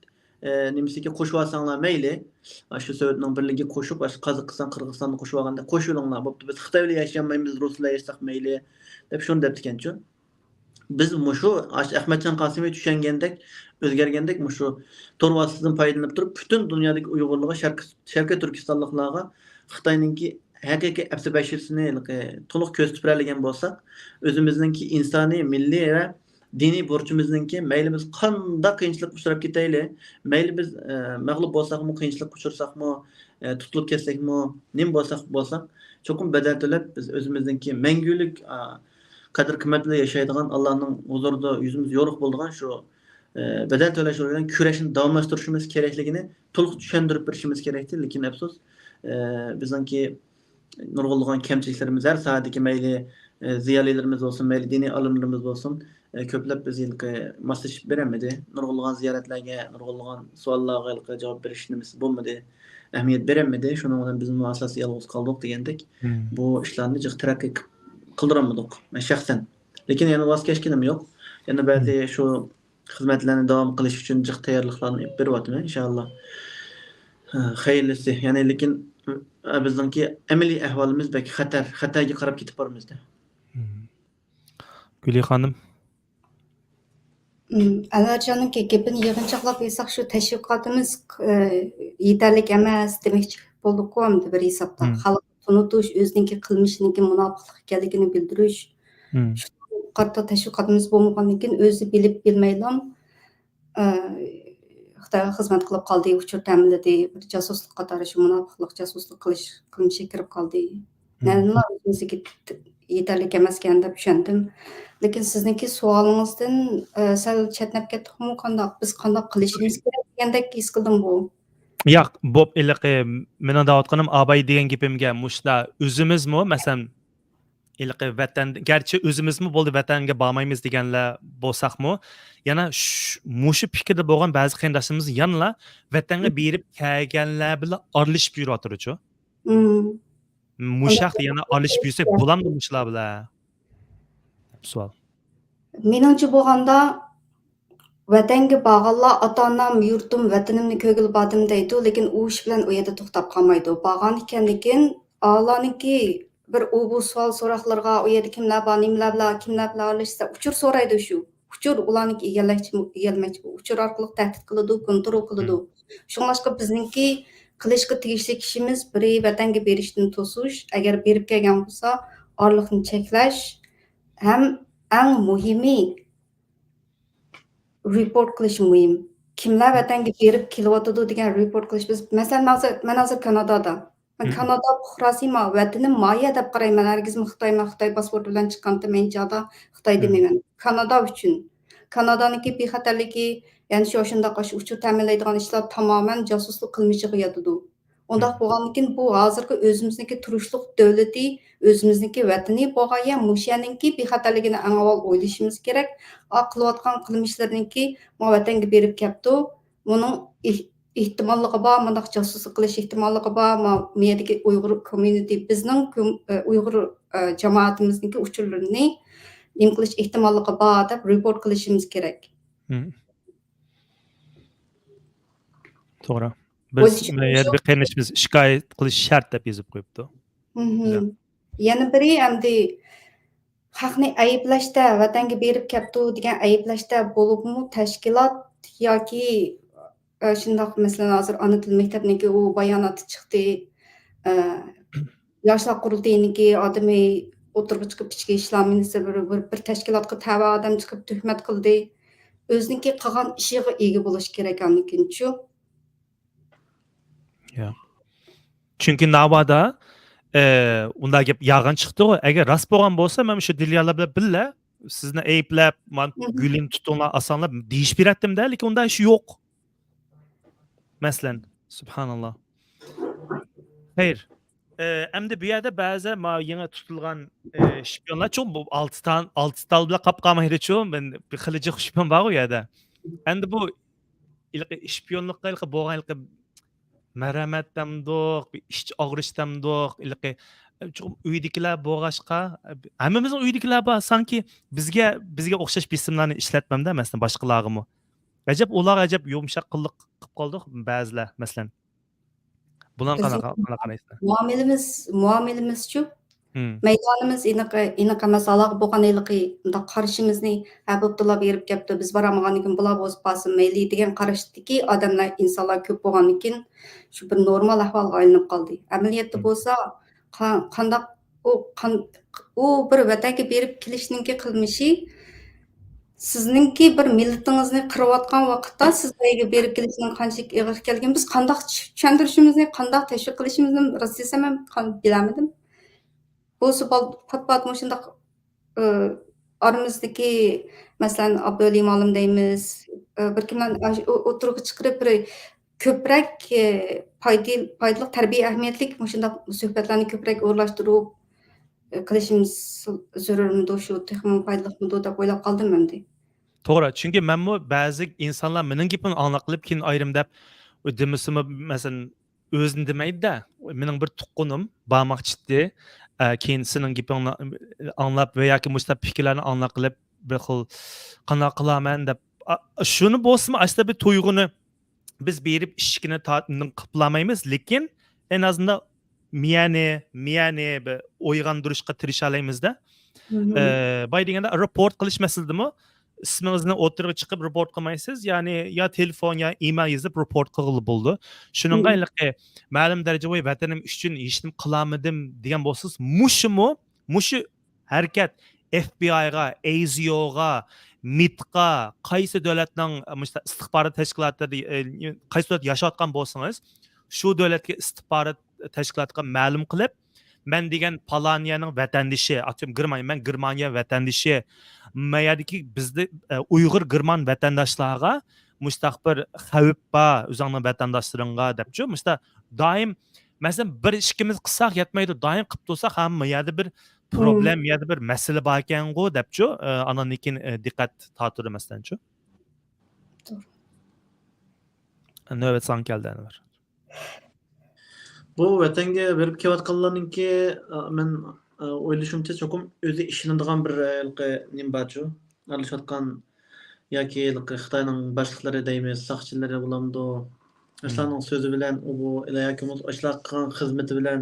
ئە، نېمىسىگە قوشۇۋالساڭلار مەيلى. ئاشۇ سوۋېتنىڭ بىرلىكىگە قوشۇپ، ئاشۇ قازاقىستان، قىرغىزىستاننى قوشۇۋالغاندا، قوشۇلۇڭلار، بوپتۇ، بىز خىتاي بىلەن ياشىيالمايمىز، رۇس بىلەن ياشىساق مەيلى، دەپ شۇنى دەپتىكەنچۇ. بىز مۇشۇ، ئاشۇ ئەخمەتجان قاسىمى چۈشەنگەندەك، ئۆزگەرگەندەك، مۇشۇ تور ۋاسىتىسىدىن پايدىلىنىپ تۇرۇپ، پۈتۈن دۇنيادىكى ئۇيغۇرلارغا، شەرقىي، شەرقىي تۈركىستانلىقلارغا خىتاينىڭكى ھەقىقىي ئەپسە بەشىرىسىنى ھېلىقى تولۇق كۆرسىتىپ بېرەلىگەن بولساق، ئۆزىمىزنىڭكى ئىنسانىي، مىللىي ۋە دىنىي بۇرچىمىزنىڭكى، مەيلى بىز قانداق قىيىنچىلىققا ئۇچراپ كېتەيلى، مەيلى بىز، ئە، مەغلۇپ بولساقمۇ، قىيىنچىلىققا ئۇچرىساقمۇ، ئە، تۇتۇلۇپ كەتسەكمۇ، نېمە بولساق بولساق، چوقۇم بەدەل تۆلەپ، بىز ئۆزىمىزنىڭكى مەڭگۈلۈك، ئا، قەدىر-قىممەت بىلەن ياشايدىغان، ئاللانىڭ ھۇزۇرىدا يۈزىمىز يورۇق بولىدىغان شۇ، ئە، بەدەل تۆلەش يولى بىلەن كۈرەشنى داۋاملاشتۇرۇشىمىز كېرەكلىكىنى تولۇق چۈشەندۈرۈپ بېرىشىمىز كېرەكتى. لېكىن ئەپسۇس، ئە، بىزنىڭكى نۇرغۇنلىغان كەمچىلىكلىرىمىز، ھەر ساھەدىكى مەيلى، ئە، زىيالىيلىرىمىز بولسۇن، مەيلى دىنىي ئالىملىرىمىز بولسۇن، ئە، كۆپلەپ بىز ھېلىقى ماسلىشىپ بېرەلمىدى. نۇرغۇنلىغان زىيارەتلەرگە، نۇرغۇنلىغان سوئاللارغا ھېلىقى جاۋاب بېرىش نېمىسى بولمىدى، ئەھمىيەت بېرەلمىدى. شۇنىڭ بىلەن بىزمۇ ئاساسىي يالغۇز قالدۇق دېگەندەك، مم، بۇ ئىشلارنى جىق تەرەققىي قىلدۇرالمىدۇق، مەن شەخسەن. لېكىن يەنە ۋاز كەچكىنىم يوق. يەنە بەزى، مم، شۇ خىزمەتلەرنى داۋام قىلىش ئۈچۈن جىق تەييارلىقلارنى ئېلىپ بېرىۋاتىمەن، ئىنشائاللا. ھە، خەيرلىسى. يەنى لېكىن، ئە، بىزنىڭكى ئەمەلىي ئەھۋالىمىز بەك خەتەر، خەتەرگە قاراپ كېتىپ بارىمىزدە. مم. گۈلى خانىم. مم، ئەنۋەرجاننىڭكى گېپىنى يىغىنچاقلاپ ئېيتساق، شۇ تەشۋىقاتىمىز، ئە، يېتەرلىك ئەمەس دېمەكچى بولدۇققۇ، ئەمدى بىر ھېسابتا. مم. خەلقنى تونۇتۇش، ئۆزىنىڭكى قىلمىشىنىڭكى مۇناپىقلىق ئىكەنلىكىنى بىلدۈرۈش. مم. شۇ قارىتا تەشۋىقاتىمىز بولمىغاندىن كېيىن، ئۆزى بىلىپ بىلمەيلا، ئە، خىتايغا خىزمەت قىلىپ قالدى، ئۇچۇر تەمىنلىدى، بىر جاسۇسلۇق قاتارى شۇ مۇناپىقلىق، جاسۇسلۇق قىلىش قىلمىشىغا كىرىپ قالدى. مم. مەنلا ئۆزىمىزگە يېتەرلىك ئەمەسكەن دەپ چۈشەندىم. لېكىن سىزنىڭكى سوئالىڭىزدىن، ئە، سەل چەتنەپ كەتتۇقمۇ قانداق؟ بىز قانداق قىلىشىمىز كېرەك دېگەندەك ھېس قىلدىم بۇ. ياق، بوپ، ھېلىقى مېنىڭ دەۋاتقىنىم ئاباي دېگەن گېپىمگە مۇشۇلا ئۆزىمىزمۇ، مەسىلەن، ھېلىقى ۋەتەن، گەرچە ئۆزىمىزمۇ بولدى، ۋەتەنگە بارمايمىز دېگەنلەر بولساقمۇ، يەنە ش-، مۇشۇ پىكىردە بولغان بەزى قېرىنداشلىرىمىز يەنىلا ۋەتەنگە بېرىپ كەلگەنلەر بىلەن ئارىلىشىپ يۈرۈۋاتىدۇچۇ. مم. مۇشۇ ھەقتە يەنە ئارىلىشىپ يۈرسەك بولامدۇ مۇشۇلار بىلەن؟ سوئال. مېنىڭچە بولغاندا، ۋەتەنگە بارغانلار، «ئاتا-ئانام، يۇرتۇم، ۋەتىنىمنى كۆرگىلى باردىم» دەيدۇ، لېكىن ئۇ ئىش بىلەن ئۇ يەردە توختاپ قالمايدۇ. بارغاندىكىن، ئاللانىڭكى بىر ئۇ بۇ سوئال سوراقلىرىغا، ئۇ يەردە كىملەر بار، نېمىلەر بىلەن، كىملەر بىلەن ئارىلاشسا، ئۇچۇر سورايدۇ شۇ. ئۇچۇر ئۇلارنىڭكى ئىگىلەكچى-، ئىگىلىمەكچى، ئۇچۇر ئارقىلىق تەھدىت قىلىدۇ، كونترول قىلىدۇ. مم. شۇڭلاشقا بىزنىڭكى قىلىشقا تېگىشلىك ئىشىمىز بىرى ۋەتەنگە بېرىشتىن توسۇش، ئەگەر بېرىپ كەلگەن بولسا، ئارىلىقنى چەكلەش ھەم ئەڭ مۇھىمى، رېپورت قىلىش مۇھىم. كىملەر ۋەتەنگە بېرىپ كېلىۋاتىدۇ دېگەن رېپورت قىلىش. بىز، مەسىلەن، ھازىر، مەن ھازىر كانادادا. مەن، مم، كانادا پۇقراسى، ما، ۋەتىنىم مايە دەپ قارايمەن. ھەرگىزمۇ خىتاي، مەن خىتاي پاسپورتى بىلەن چىققانتىم، ھېچ چاغدا خىتاي، مم، دېمەيمەن. كانادا ئۈچۈن. كانادانىڭكى بىخەتەرلىكى، يەنى شۇ، شۇنداق ئاشۇ ئۇچۇر تەمىنلەيدىغان ئىشلار تامامەن جاسۇسلۇق قىلمىشىغا ياتىدۇ. ئۇنداق، مم، بولغاندىكىن، بۇ ھازىرقى ئۆزىمىزنىڭكى تۇرۇشلۇق دۆلىتى، ئۆزىمىزنىڭكى ۋەتىنى بولغان يەر، مۇشۇ يەرنىڭكى بىخەتەرلىكىنى ئەڭ ئاۋۋال ئويلىشىمىز كېرەك. ئا، قىلىۋاتقان قىلمىشلىرىنىڭكى، ما، ۋەتەنگە بېرىپ كەپتۇ، بۇنىڭ ئېھ-، ئېھتىماللىقى بار، مۇنداق جاسۇسلۇق قىلىش ئېھتىماللىقى بار، ما، ما يەردىكى ئۇيغۇر كوميۇنىتى، بىزنىڭ كۆم-، ئە، ئۇيغۇر، ئە، جامائىتىمىزنىڭكى ئۇچۇرلىرىنى نېمە قىلىش ئېھتىماللىقى بار دەپ رېپورت قىلىشىمىز كېرەك. مم. توغرا. بىز، بۇ يەردە بىر قېرىندىشىمىز شىكايەت قىلىش شەرت دەپ يېزىپ قويۇپتۇ. مھم. يەنە بىرى، ئەمدى خەقنى ئەيىبلەشتە، ۋەتەنگە بېرىپ كەپتۇ دېگەن ئەيىبلەشتە بولۇپمۇ، تەشكىلات ياكى، ئە، شۇنداق، مەسىلەن، ھازىر ئانا تىل مەكتەپنىڭكى ئۇ باياناتى چىقتى. ئە، ياشلار قۇرۇلتىيىنىڭكى ئادىمى ئوتتۇرىغا چىقىپ، ئىچكى ئىشلار مىنىستىرى بىر، بىر، بىر تەشكىلاتقا تەۋە ئادەم چىقىپ تۆھمەت قىلدى. ئۆزىنىڭكى قىلغان ئىشىغا ئىگە بولۇش كېرەك ئاندىن كېيىنچۇ. يا. چۈنكى ناۋادا، ئە، ئۇنداق گەپ يالغان چىقتىغۇ. ئەگەر راست بولغان بولسا، مەن شۇ دىليالار بىلەن بىللە سىزنى ئەيىبلەپ، مانا، مھم، گۈلىنى تۇتۇڭلار، ئاسانلار دېيىش بېرەتتىم-دە، لېكىن ئۇنداق ئىش يوق. مەسىلەن، سۇبھاناللا. خەير. ئە، ئەمدى بۇ يەردە بەزى ما يېڭى تۇتۇلغان، ئە، شپىيونلار، چوڭ بۇ ئالتە تال، ئالتە تال بىلەن قاپقالما ھېرىچۇ، مەن بىر خېلى جىق شپىيون بارغۇ يەردە. ئەمدى بۇ ھېلىقى شپىيونلۇققا ھېلىقى بولغان ھېلىقى مەرھەمەت دەمدۇق، بىر ئىچ ئاغرىش دەمدۇق، ھېلىقى، چوقۇم ئۆيدىكىلەر بولغاچقا، ھەممىمىزنىڭ ئۆيدىكىلەر بار، سانكى بىزگە، بىزگە ئوخشاش بېسىملارنى ئىشلەتمەمدە، مەسىلەن، باشقىلارغىمۇ. ئەجەب ئۇلار ئەجەب يۇمشاق قىلىق قىلىپ قالدۇق بەزىلەر، مەسىلەن. بۇلارغا بىزنىڭ قانداق، قانداق قارايسىلەر؟ مۇئامىلىمىز، مۇئامىلىمىزچۇ؟ مم. مەيدانىمىز ئېنىق، ئېنىق ئەمەس. ئالاغا بولغان ھېلىقى مۇنداق قارىشىمىزنى، ھە، بوپتۇلا بېرىپ كەپتۇ، بىز بارالمىغاندىن كېيىن بۇلار بولسا بارسۇن مەيلى دېگەن قاراشتىكى ئادەملەر، ئىنسانلار كۆپ بولغاندىن كېيىن شۇ بىر نورمال ئەھۋالغا ئايلىنىپ قالدى. ئەمەلىيەتتە، مم، بولسا قا-، قانداق ئۇ قان-، ئۇ بىر ۋەتەنگە بېرىپ كېلىشنىڭكى قىلمىشى، سىزنىڭكى بىر مىللىتىڭىزنى قىرىۋاتقان ۋاقىتتا سىز ئۆيگە بېرىپ كېلىشنىڭ قانچىلىك ئېغىر ئىكەنلىكىنى بىز قانداق چۈ-، چۈشەندۈرۈشىمىزنى، قانداق تەشۋىق قىلىشىمىزنى راست دېسەم ھەم قان-، بىلەلمىدىم. بولسا بال-، پات-پات مۇشۇنداق، ئى، ئارىمىزدىكى، مەسىلەن، ئابدۇۋەلى مۇئەللىم دەيمىز، ئى، بىر كىملەرنى ئاش-، ئو-، ئوتتۇرىغا چىقىرىپ، بىر كۆپرەك، ئى، پايدىل-، پايدىلىق تەربىيە ئەھمىيەتلىك مۇشۇنداق سۆھبەتلەرنى كۆپرەك ئورۇنلاشتۇرۇپ، ئى، قىلىشىمىز زۆرۈرمىدۇ، شۇ تېخىمۇ پايدىلىقمىدۇ دەپ ئويلاپ قالدىم ئەمدى. توغرا، چۈنكى مەنمۇ بەزى ئىنسانلار مېنىڭ گېپىمنى ئاڭلاپ قېلىپ، كېيىن ئايرىم دەپ، ئۇ دېمىسىمۇ، مەسىلەن، ئۆزىنى دېمەيدۇ-دە، مېنىڭ بىر تۇغقىنىم بارماقچى ئىدى. ئە، كېيىن سېنىڭ گېپىڭنى ئاڭلاپ ۋە ياكى مۇشۇنداق پىكىرلەرنى ئاڭلاپ قېلىپ، بىر خىل قانداق قىلارمەن دەپ، ئا، شۇنى بولسىمۇ ئاشتا بىر تۇيغۇنى بىز بېرىپ ئىشىكىنى تا-، نىڭ قىپلامايمىز، لېكىن ئەن ئازىندا مىيەنى، مىيەنى بىر ئويغاندۇرۇشقا تىرىشالايمىز-دە. مم. ئە، باي دېگەندە رېپورت قىلىش مەسىلىدىمۇ ئىسمىڭىزنى ئوتتۇرىغا چىقىپ رېپورت قىلمايسىز، يەنى يا تېلېفون، يا ئىمېل يېزىپ رېپورت قىلغىلى بولىدۇ. شۇنىڭغا مم. ھېلىقى مەلۇم دەرىجە، ۋاي، ۋەتىنىم ئۈچۈن ھېچنېمە قىلالمىدىم دېگەن بولسىڭىز، مۇشۇمۇ، مۇشۇ ھەرىكەت ئېف بى ئايغا، ئەي زى ئوغا، مىتقا، قايسى دۆلەتنىڭ، مۇشۇ ئىستىخبارات تەشكىلاتى، ئى، قايسى دۆلەت ياشاۋاتقان بولسىڭىز، شۇ دۆلەتكە ئىستىخبارات تەشكىلاتىغا مەلۇم قىلىپ، مەن دېگەن پالانىيەنىڭ ۋەتەندىشى، ئاتىم گېرمانىيە، مەن گېرمانىيە ۋەتەندىشى، ما يەردىكى بىزدە، ئە، ئۇيغۇر گېرمان ۋەتەنداشلارغا مۇشۇنداق بىر خەۋپ بار ئۆزۈڭنىڭ ۋەتەنداشلىرىڭغا دەپچۇ، مۇشۇنداق دائىم، مەسىلەن، بىر ئىككىمىز قىلساق يەتمەيدۇ، دائىم قىلىپ تۇرساق، ھە، ما يەردە بىر مم. پروبلېم، ما يەردە بىر مەسىلە بار ئىكەنغۇ دەپچۇ، ئە، ئاناندىن كېيىن، ئە، دىققەت تارتىدۇ، مەسىلەنچۇ. توغرا. نۆۋەت ساڭا كەلدى، ئەنۋەر. بۇ ۋەتەنگە بېرىپ كېلىۋاتقانلارنىڭكى، ئا، مەن، ئا، ئويلىشىمچە، چوقۇم ئۆزى ئىشىنىدىغان بىر، ئا، ھېلىقى نېمە بارچۇ، ئارىلىشىۋاتقان ياكى ھېلىقى خىتاينىڭ باشلىقلىرى دەيمىز، ساقچىلىرى بولامدۇ؟ مم. ئاشۇلارنىڭ سۆزى بىلەن ئۇ بۇ ياكى بولمىسا ئاشۇلار قىلغان خىزمىتى بىلەن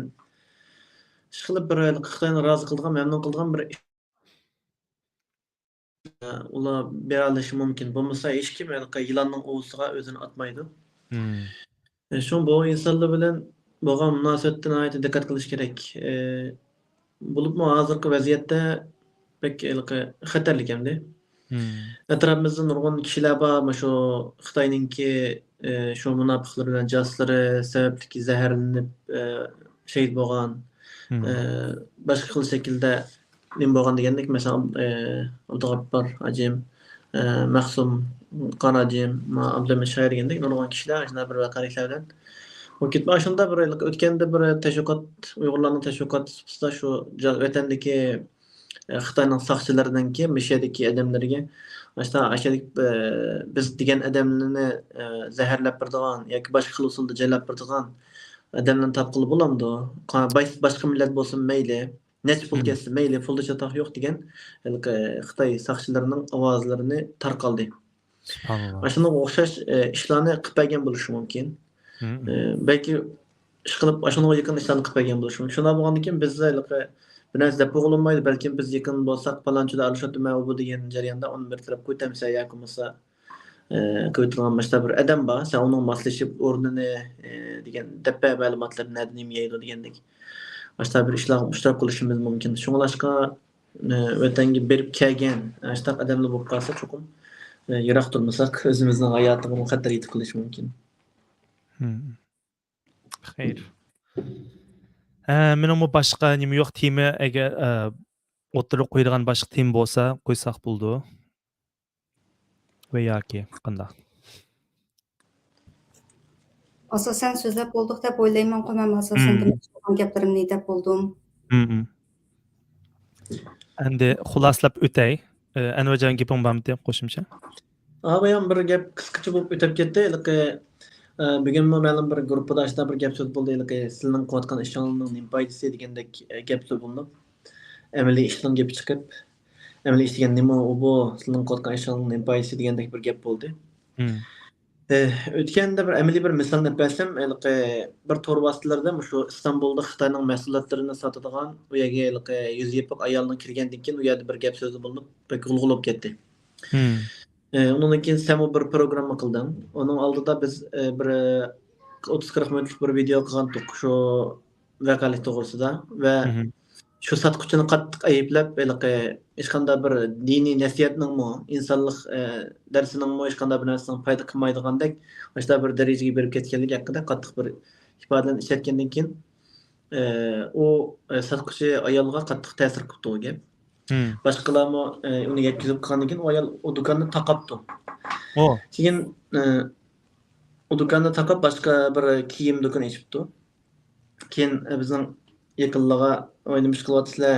ئىشقىلىپ بىر ھېلىقى خىتاينى رازى قىلىدىغان، مەمنۇن قىلىدىغان بىر ئىش. ئۇلار بېرەلىشى مۇمكىن. بولمىسا ھېچكىم ھېلىقى يىلاننىڭ ئۇۋىسىغا ئۆزىنى ئاتمايدۇ. مم. شۇڭا بۇ ئىنسانلار بىلەن بولغان مۇناسىۋەتتە ناھايىتى دىققەت قىلىش كېرەك. ئە، بولۇپمۇ ھازىرقى ۋەزىيەتتە بەك ھېلىقى خەتەرلىك ئەمدى. مم. ئەتراپىمىزدا نۇرغۇن كىشىلەر بار، مۇشۇ خىتاينىڭكى، ئە، شۇ مۇناپىقلىرى بىلەن جاسۇسلىرى سەۋەبلىك زەھەرلىنىپ، ئە، شېھىت بولغان، مم. ئە، باشقا خىل شەكىلدە نېمە بولغان دېگەندەك، مەسىلەن، ئى، ئابدۇغاپپار ھاجىم، ئى، مەخسۇم قان ھاجىم، ما-، ئابدۇلھەمىد شايار دېگەندەك نۇرغۇن كىشىلەر ئاشۇنداق بىر ۋەقەلىكلەر بىلەن بولۇپ كېتىپ، ئاشۇنداق بىر ئۆتكەندە بىر تەشۋىقات، ئۇيغۇرلارنىڭ تەشۋىقاتى سۇپىسىدا شۇ جا-، ۋەتەندىكى، ئى، خىتاينىڭ ساقچىلىرىنىڭكى مۇشۇ يەردىكى ئادەملىرىگە ئاشۇنداق، ئاشۇنداق، ئى، بىز دېگەن ئادەملىرىنى، ئى، زەھەرلەپ بېرىدىغان ياكى باشقا خىل ئۇسۇلدا جەللەپ بېرىدىغان ئادەملەرنى تاپقىلى بولامدۇ؟ قا-، باش-، باشقا مىللەت بولسۇن مەيلى. نەچچە پۇل مم. كەتسە مەيلى، پۇلدا چاتاق يوق دېگەن ھېلىقى خىتاي ساقچىلىرىنىڭ ئاۋازلىرىنى تارقالدى. سۇبھاناللا. ئاشۇنىڭغا ئوخشاش، ئە، ئىشلارنى قىلىپ بەرگەن بولۇشى مۇمكىن. مم. ئە، بەلكى ئىشقىلىپ ئاشۇنىڭغا يېقىن ئىشلارنى قىلىپ بەرگەن بولۇشى مۇمكىن. شۇنداق بولغاندىكىن بىز ھېلىقى بىر نەرسە دەپ بولغىلى بولمايدۇ. بەلكىم بىز يېقىن بولساق، پالانچىدا ئارىلىشىۋاتىمەن، ئۇ بۇ دېگەن جەرياندا ئۇنى بىر تەرەپ قويۇپ ئەمسە ياكى بولمىسا ئە، قىلىۋېتىدىغان مۇشۇنداق بىر ئادەم بار، سەن ئۇنىڭغا ماسلىشىپ ئورنىنى، ئە، دېگەن دەپ بەر مەلۇماتلىرىنى، نەدە نېمە يەيدۇ دېگەندەك. ئاشۇنداق بىر ئىشلارغا ئىشتىراك قىلىشىمىز مۇمكىن. شۇڭلاشقا، ئە، ۋەتەنگە بېرىپ كەلگەن ئاشۇنداق ئادەملەر بولۇپ قالسا، چوقۇم، ئە، يىراق تۇرمىساق، ئۆزىمىزنىڭ ھاياتىغىمۇ خەتەر يېتىپ قېلىشى مۇمكىن. مم. خەير. ئە، مېنىڭمۇ باشقا نېمە يوق، تېما ئەگەر، ئە، ئوتتۇرىغا قويىدىغان باشقا تېما بولسا قويساق بولىدۇ. ۋە ياكى قانداق؟ ئاساسەن سۆزلەپ بولدۇق دەپ ئويلايمەنغۇ، مەن ئاساسەن مم. دېمەكچى بولغان گەپلىرىمنى دەپ بولدۇم. مم. ئەمدى خۇلاسىلاپ ئۆتەي. ئە، ئەنۋەرجان، گېپىڭ بارمىدى قوشۇمچە؟ ھا، بايام بىر گەپ قىسقىچە بولۇپ ئۆتۈپ كەتتى. ھېلىقى، ئە، بۈگۈنمۇ مەلۇم بىر گۇرۇپپىدا ئاشۇنداق بىر گەپ سۆز بولدى. ھېلىقى سىلىنىڭ قىلىۋاتقان ئىشىڭىزنىڭ نېمە پايدىسى دېگەندەك، ئە، گەپ سۆز بولۇنۇپ، ئەمەلىي ئىشنىڭ گېپى چىقىپ، ئەمەلىي ئىش دېگەن نېمە ئۇ بۇ، سىلىنىڭ قىلىۋاتقان ئىشىڭىزنىڭ نېمە پايدىسى دېگەندەك بىر گەپ بولدى. مم. ئە، ئۆتكەندە بىر ئەمەلىي بىر مىسالنى ئېلىپ بەرسەم، ھېلىقى بىر تور ۋاسىتىلىرىدە مۇشۇ ئىستانبۇلدا خىتاينىڭ مەھسۇلاتلىرىنى ساتىدىغان ئۇ يەرگە ھېلىقى يۈزى يېپىق ئايالنىڭ كىرگەندىن كېيىن، ئۇ يەردە بىر گەپ سۆزى بولۇنۇپ، بەك غۇلغۇلا بولۇپ كەتتى. مم. ئە، ئۇنىڭدىن كېيىن سەنمۇ بىر پروگرامما قىلدىڭ. ئۇنىڭ ئالدىدا بىز، ئە، بىر، ئە، ئوتتۇز قىرىق مىنۇتلۇق بىر ۋىدېئو قىلغانتۇق. شۇ ۋەقەلىك توغرىسىدا ۋە شۇ ساتقۇچىنى قاتتىق ئەيىبلەپ، ھېلىقى ھېچقانداق بىر دىنىي نەسىھەتنىڭمۇ، ئىنسانلىق، ئە، دەرسىنىڭمۇ، ھېچقانداق بىر نەرسىنىڭ پايدا قىلمايدىغاندەك، ئاشۇنداق بىر دەرىجىگە بېرىپ كەتكەنلىكى ھەققىدە قاتتىق بىر ئىپادىلەرنى ئىشلەتكەندىن كېيىن، ئە، ئۇ، ئە، ساتقۇچى ئايالغا قاتتىق تەسىر قىپتۇ ئۇ گەپ. باشقىلارمۇ، ئە، ئۇنى يەتكۈزۈپ قىلغاندىن كېيىن ئۇ ئايال ئۇ دۇكاننى تاقاپتۇ. كېيىن، ئە، ئۇ دۇكاننى تاقاپ باشقا بىر كىيىم دۇكىنى ئېچىپتۇ. كېيىن، ئە، بىزنىڭ يېقىنلىغا، ۋاي، نېمە ئىش قىلىۋاتىسىلەر؟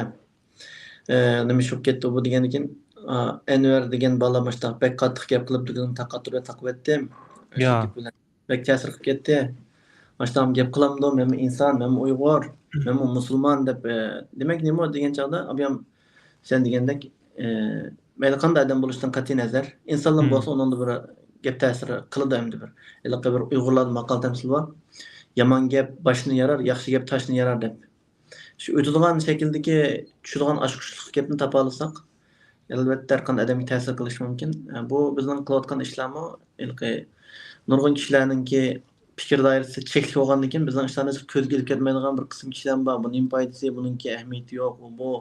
ئە، نېمە ئىش بولۇپ كەتتى بۇ دېگەندىن كېيىن، ئا، ئەنۋەر دېگەن بالا مۇشۇنداق بەك قاتتىق گەپ قىلىپ دۇكىنىمنى تاقاپ تۇرۇپ تاقىۋەتتىم. يا. بەك تەسىر قىلىپ كەتتى. ئاشۇنداق گەپ قىلامدۇ؟ مەنمۇ ئىنسان، مەنمۇ ئۇيغۇر، مەنمۇ مۇسۇلمان دەپ، ئە، دېمەك نېمە دېگەن چاغدا، ئابىيام سەن دېگەندەك، ئە، مەيلى قانداق ئادەم بولۇشتىن قەتئىينەزەر، ئىنسانلارمۇ بولسا ئۇنىڭدا بىر گەپ تەسىرى قىلىدۇ ئەمدى بىر. ھېلىقى بىر ئۇيغۇرلاردا ماقال تەمسىل بار. يامان گەپ باشنى يارار، ياخشى گەپ تاشنى يارار دەپ. شۇ ئۆتىدىغان شەكىلدىكى، چۈشىدىغان ئاچقۇچلۇق گەپنى تاپالىساق، ئەلۋەتتە، ھەر قانداق ئادەمگە تەسىر قىلىشى مۇمكىن. بۇ بىزنىڭ قىلىۋاتقان ئىشلارمۇ ھېلىقى نۇرغۇن كىشىلەرنىڭكى پىكىر دائىرىسى چەكلىك بولغاندىن كېيىن، بىزنىڭ ئىشلارنى ھېچ كۆزگە ئېلىپ كەتمەيدىغان بىر قىسىم كىشىلەرمۇ بار. بۇ نېمە پايدىسى، بۇنىڭكى ئەھمىيىتى يوق، ئۇ بۇ.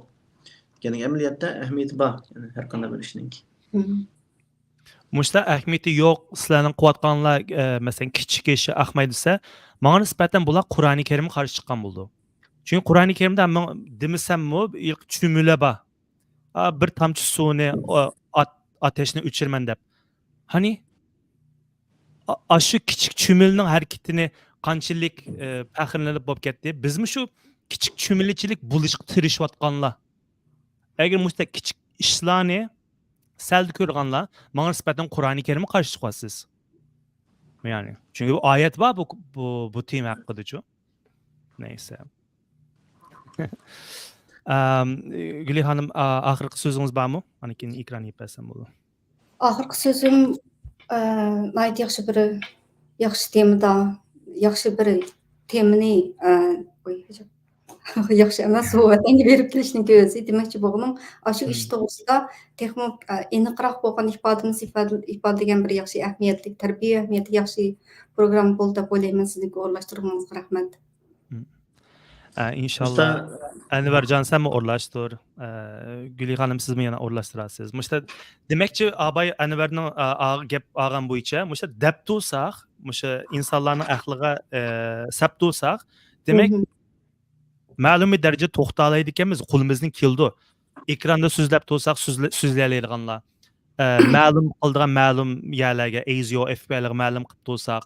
يەنى ئەمەلىيەتتە ئەھمىيىتى بار، يەنى ھەر قانداق بىر ئىشنىڭكى. مم. مۇشۇلار ئەھمىيىتى يوق، سىلەرنىڭ قىلىۋاتقانلار، ئە، مەسىلەن، كىچىك ئىش، ئاقمايدۇ دېسە، ماڭا نىسبەتەن بۇلار قۇرئانى كەرىمگە قارشى چىققان بولىدۇ. چۈنكى قۇرئانى كەرىمدە ماڭ-، دېمىسەممۇ، چۈمۈلە بار. ئا، بىر تامچە سۇنى، ئا-، ئات-، ئاتەشنى ئۆچۈرىمەن دەپ. قېنى؟ ئا-، ئاشۇ كىچىك چۈمۈلىنىڭ ھەرىكىتىنى قانچىلىك، ئە، پەخىرلىنىپ بولۇپ كەتتى. بىزمۇ شۇ كىچىك چۈمۈلىچىلىك بولۇشقا تىرىشىۋاتقانلار. ئەگەر مۇشۇنداق كىچىك ئىشلارنى سەلدە كۆرىدىغانلار ماڭا نىسبەتەن قۇرئانى كەرىمگە قارشى چىقىۋاتىسىز. يەنى، چۈنكى بۇ ئايەت بار بۇ، بۇ، بۇ تېما ھەققىدىچۇ. نەيسە. ئەم، گۈلى خانىم، ئا-، ئاخىرقى سۆزىڭىز بارمۇ؟ ئاندىن كېيىن ئېكران يېپىپ بەرسەم بولىدۇ. ئاخىرقى سۆزۈم، ئە، ناھايىتى ياخشى بىر، ياخشى تېمىدا، ياخشى بىر تېمىنى، ئە، ئوي، ياخشى ئەمەس، بۇ ۋەتەنگە بېرىپ كېلىشنىڭ ئۆزى دېمەكچى بولغىنىم، ئاشۇ ئىش توغرىسىدا تېخىمۇ، ئە، ئېنىقراق بولغان ئىپادىمىز ئىپادە-، ئىپادىلىگەن بىر ياخشى ئەھمىيەتلىك، تەربىيە ئەھمىيەتلىك ياخشى پروگرامما بولدى دەپ ئويلايمەن. سىزنىڭكى ئورۇنلاشتۇرغىنىڭىزغا رەھمەت. ئە، ئىنشاللا. ئەنۋەرجان، سەنمۇ ئورۇنلاشتۇر. ئە، گۈلى خانىم، سىزمۇ يەنە ئورۇنلاشتۇرارسىز. مۇشتا دېمەكچى، ئاباي ئەنۋەرنىڭ، ئا، ئا، گەپ ئالغان بويىچە، مۇشتا دەپ تۇرساق، مۇشۇ ئىنسانلارنىڭ ئەقلىگە، ئە، سەپ تۇرساق، دېمەك، مەلۇم بىر دەرىجىدە توختالايدىكەنمىز، قولىمىزدىن كېلىدۇ. ئېكراندا سۆزلەپ تۇرساق، سۆزلە-، سۆزلىيەلەيدىغانلار. ئە، مەلۇم قىلىدىغان مەلۇم يەرلەرگە، ئەيزىيو، ئېف بى ئايلارغا مەلۇم قىلىپ تۇرساق،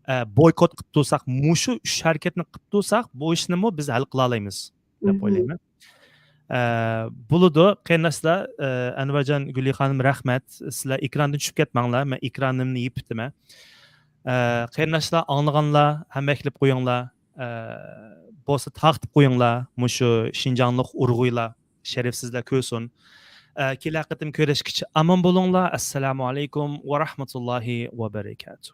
ئە، بويكوت قىلىپ تۇرساق، مۇشۇ ئۈچ ھەرىكەتنى قىلىپ تۇرساق، بۇ ئىشنىمۇ بىز ھەل قىلالايمىز دەپ ئويلايمەن. ئە، بولىدۇ، قېرىنداشلار، ئە، ئەنۋەرجان، گۈلى خانىم، رەھمەت. سىلەر ئېكراندىن چۈشۈپ كەتمەڭلار، مەن ئېكرانىمنى يېپىپتىمەن. ئە، قېرىنداشلار، ئاڭلىغانلار ھەممە ئەكلىپ قويۇڭلار. ئە، بولسا تارقىتىپ قويۇڭلار، مۇشۇ شىنجاڭلىق ئۇرغۇيلار شەرەپسىزلەر كۆرسۇن. ئە، كېلەر قېتىم كۆرۈشكىچە ئامان بولۇڭلار. ئەسسالامۇ ئەلەيكۇم ۋە رەھمەتۇللاھى ۋە بەرىكاتۇھ.